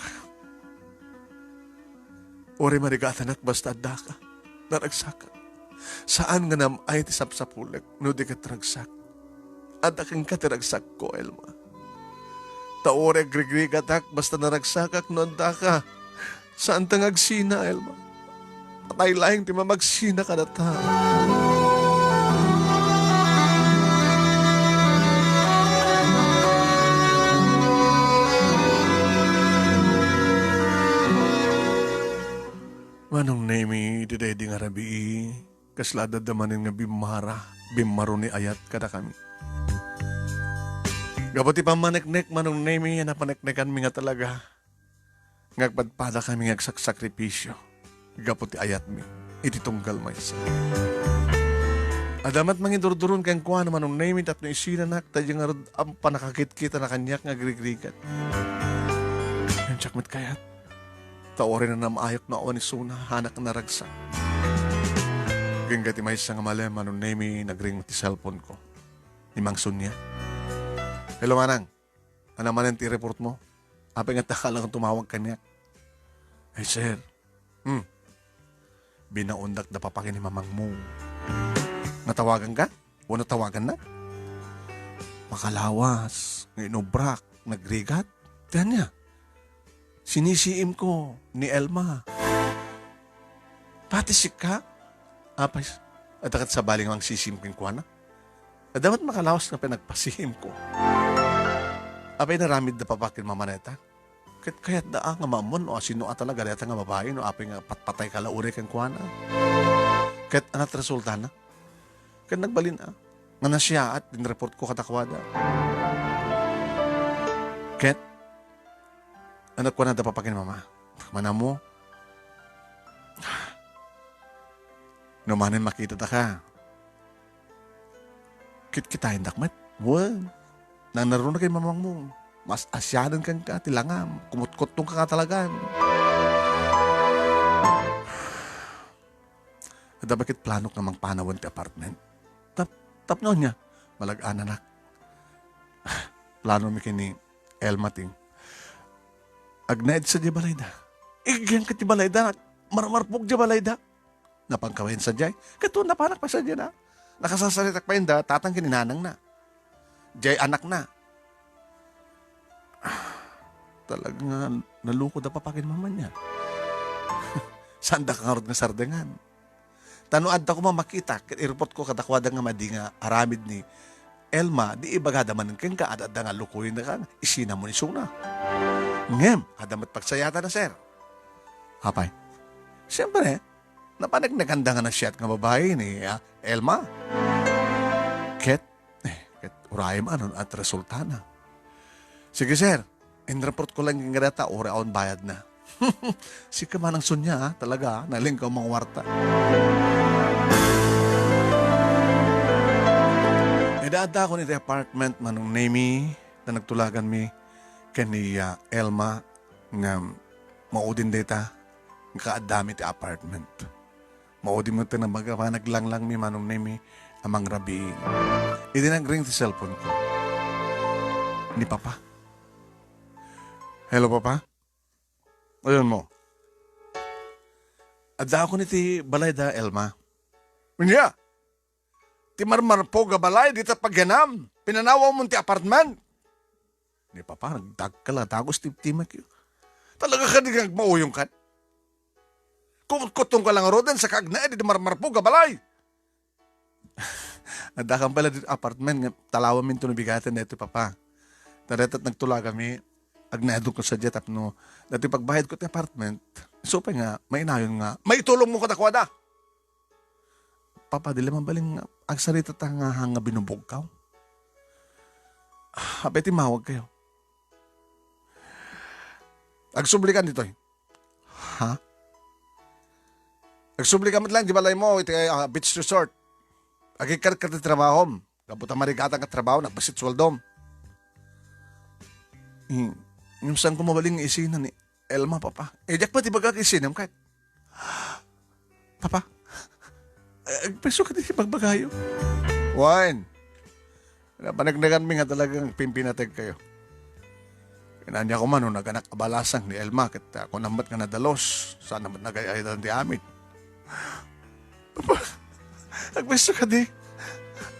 Uray marigatanak basta addaka. Naragsakak. Saan nga nam-ay ti sapsapulek no di ket ragsak. Adda kenka ti ragsakko, Elma. Ta uray agrigrigatak basta naragsakak no addaka. Saanta nga agsina, Elma. Patay laeng ti mamagsina kadata. Manong Nemi, iti daydi nga rabii, kasla adda manen nga bimmara, bimmaro ni ayat kadakami. Gapu ti pammaneknek, Manong Nemi, a napaneknekanmi nga talaga, nga agpadpadakami nga agsaksakripisio gapu ti ayatmi iti tunggal maysa. Adda met mangidurduron kenkuana, Manong Nemi, tapno isinanak, ta diay ngarud a pannakakitkitan a kaniak nga agrigrigat. Ngem diak met kayat. Ta uray nanam-ayok no awan isuna, hanak naragsak. Agingga ti maysa nga malem, Manong Nemi, nagring ti cellphone ko. Ni Mang Sonia. Hello, Manang. Ania manen ti report mo? Apay nga dakka lang tumawag kaniak? Ay, sir. Hmm. Binaondak da papa ken ni mamangmo. Natawagan ka? O natawagan na? Makalawas nga inubrak, nagrigat. Ti ania? Sinisiim ko ni Elma. Pati sika? Apay, adda ket sabali nga mangsisiim kenkuana? Adda met makalawas nga pinagpasiim ko. Apay, inaramid da papa ken mama neta? Ket kayat da a nga maammuan no asino a talaga dayta nga babai no apay nga patpatay ka la uray kenkuana. Ket ania ti resultana? Ket nagbalin a nga nasiaat din report ko kadakuada. Ket ania kuana da papa ken mama? Manammo? No manen makita daka, kitkitaendak met. Wen, nanaruna ken mamangmo. Mas asianen kenka ti langam. Kumutkutong ka nga talagan. Adda baket planok nga mangpanawen ti apartment. Tap-, tapno ania, malag-ananak. Planomi ken ni Elma ti agnaed sadiay balayda. Igyan ket ti balayda, marmarpog diay balayda. Napanka wen sadiay. Ket napanak pay sadiay na. Nakasasaritak pay ida, tatang ken inanangna. Diay anakna. Talaga nga naluko da papa ken mama niya. Saan daka ngarud nga sardengan? Ta no adda koma makita, ket ireport ko kadakuada nga madi nga aramid ni Elma, di ibagada manen kenka, adda nga lukuyen daka, isina mo ni suna. Ngem, adda met pagsayatan a, sir. Apay? Siyempre, napaneknekan da nga nasiaat nga babai ni, ah, Elma. Ket, eh, ket urayem anon a ti resultana. Sige, sir. Inreport ko lang ken kadata, uray awan bayadna. Sika, Manang Sonia, ah, talaga, ah, nalingkaw mangwarta. Ida adda ako iti apartment, Manong Nemi, na nagtulaganmi ken ni, ah, Elma, nga maudin dayta, nga kaaddami ti apartment. Maudin met ti nagbaga-, panaglanglang mi, Manong Nemi, a mangrabii. Idi nagring ti cellphone ko. Ni Papa. Hello, Papa? Ayan mo. Adda ako iti balay da, Elma. Ania? Ti marmarpog a balay, dita pagyanam. Pinanawam mo ti apartment. Ni Papa, nagdagkal a dagus ti timekyo. Talaga kadi nga agmauyong kan? Kumutkutong ka lang ngaruden, saka agnaed iti marmarpog a balay. Adda kan pala di apartment nga talawan minto no bigaten daytoy, Papa. Ta dayta nagtulagami, agnaedon ko sadiay tapno daytoy pagbayad ko ti apartment. Isu pay nga, mainayon nga, maitulong mo kadakuada. Papa, di la mabalin nga agsarita ta nga hanga binubugkaw. Apay ti mawag kayo? Agsublikan ditoy. Ha? Agsublikan met lang di balay mo iti, ah, beach resort. Agikkat ka ti trabahom. Gapu ta marigatan nga trabaho, nagbassit sueldom. Hmm. Ngem saan ko mabalin nga isina ni Elma, Papa. Eh, diak pati bagak isinam kat. Papa, eh, agpreso ka di bagbagayo. Wen, napanagnagan mi nga talagang pimpinateg kayo. Ania koma no naganak a balasang ni Elma, ket, ah, kunam met nga nadalus, saan met nagay-ayadan ti amin. Papa, agpayso kadi.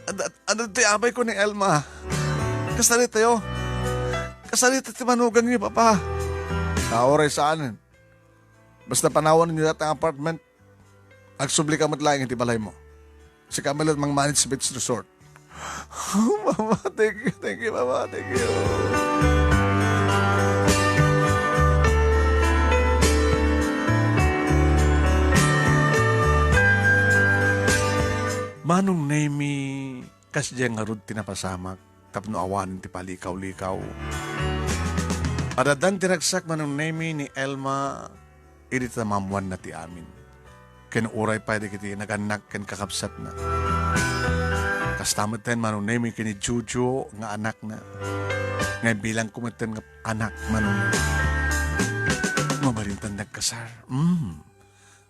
Ad-, ad-, adda ti abayko ni Elma. Kasaritayo. Kasarita ti manugang ni Papa. Kauray saanen. Basta panawanenyo datang apartment, agsubli ka met laeng iti balaymo. Sika met laeng mangmanage sa beach resort. Mama, thank you, thank you, Mama, thank you. Manong Nemi, kasdiay ngarud ti napasamak tapno awanen ti palikaw-likaw. Addan ti ragsak, Manong Nemi, ni Elma idi tamammuanna ti amin. Ken uray pay dagiti nagannak ken kakabsatna. Kasta metten, Manong Nemi, ken ni Jojo nga anakna. Nga ibilangko metten nga anak, Manong Nemi. Mabalintan nagkasar. Mm.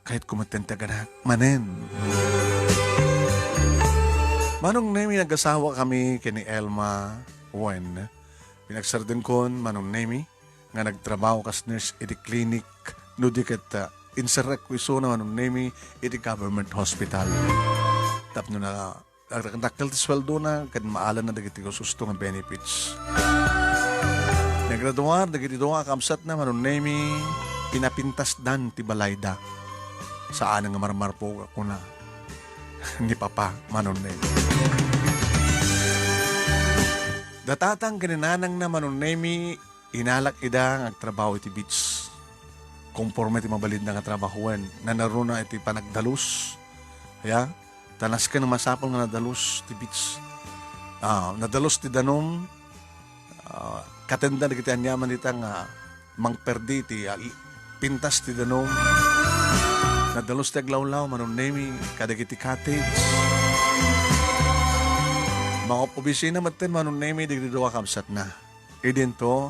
Kayatko metten ti aganak manen. Manong Nemi, nagasawa kami ken ni Elma wen pinagsardenko, Manong Nemi, nga nagtrabaho kas nurse iti clinic, no di ket, ah, inserrekko isuna, Manong Nemi, iti government hospital. Tapno na, nagdakkel ti sueldona ken maalanna dagiti gusto nga benefits. Nagraduar dagiti dua a kabsatna, Manong Nemi, pinapintasdan ti balayda. Saan nga marmarpog a kuna ni Papa, Manong Nemi. Datatang ken ni nanangna, Manong Nemi, inalak ida nga agtrabaho iti beach. Konforme ti mabalinda nga trabahoen, nanaruna iti panagdalus. Ya, ta nasken masapul nga nadalus ti beach. Ah, nadalus ti danum, ah, katenda dagiti aniaman dita nga mangperdi ti, ah, pintas ti danum. Nadalus ti aglawlaw, Manong Nemi, kadagiti cottage. Mangop-obisina metten, Manong Nemi, dagiti dua kabsatna. Idinto,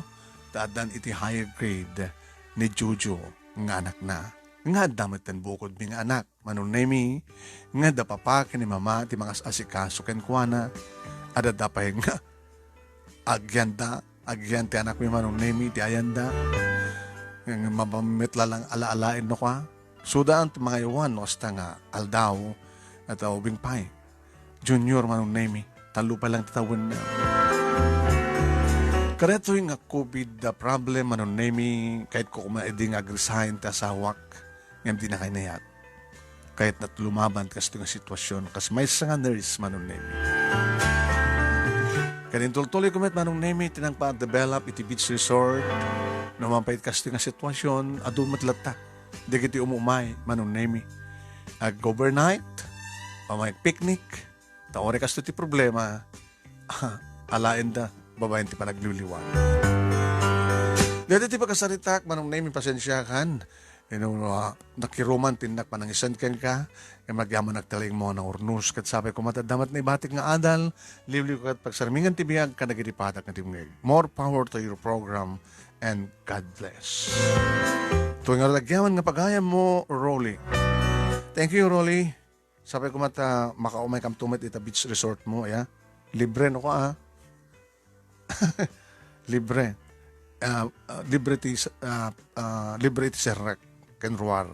ta addan iti higher grade ni Jojo nga anakna. Nga adda metten bukodmi nga anak, Manong Nemi, nga adda papa ken ni mama ti mangas-asikaso kenkuana. Adda pay nga agyanda, agyan ti anakmi, Manong Nemi, ti ayanda. Nga mapammet lalang alaalaen no kua. Sudaan ti mangaywan no kasta nga aldaw, nga ubing pay. Junior, Manong Nemi, tallo pay lang ti tawenna. Kadaytoy nga covid problem, Manong Nemi, kayatko koma idi nga ag-resign ti asawak, ngem dina kaynayat. Kayatna ti lumaban ti kastoy nga sitwasyon, kas maysa nga nurse, Manong Nemi. Ket intultuloyko met, Manong Nemi, ti nangpa-develop iti beach resort. No man pay iti kastoy nga sitwasyon, adu met latta dagiti umumay, Manong Nemi. Ag-overnight, pamay picnic, ta uray kastoy ti problema, alaenda babaen ti panagliwliwan. Daytoy ti pakasaritak, Manong Nemi, pasensiakan. Ino, ah, nakiruman ti innak panangisan kenka, ket agyamanak ti laingmo a naurnos, ket sapay koma ta adda met naibatik nga adal, liwliw ket pagsarmingan ti biag kadagiti patak nga dimngeg. More power to your program, and God bless. Itoy nga agyaman nga pagayammo, Rolly. Thank you, Rolly. Sapay koma ta makaumay kamto met ita beach resort mo, ya. Libre no ko, ah. Libre. Ah, ah, libre ti, ah, ah, libre ti serrek ken ruar.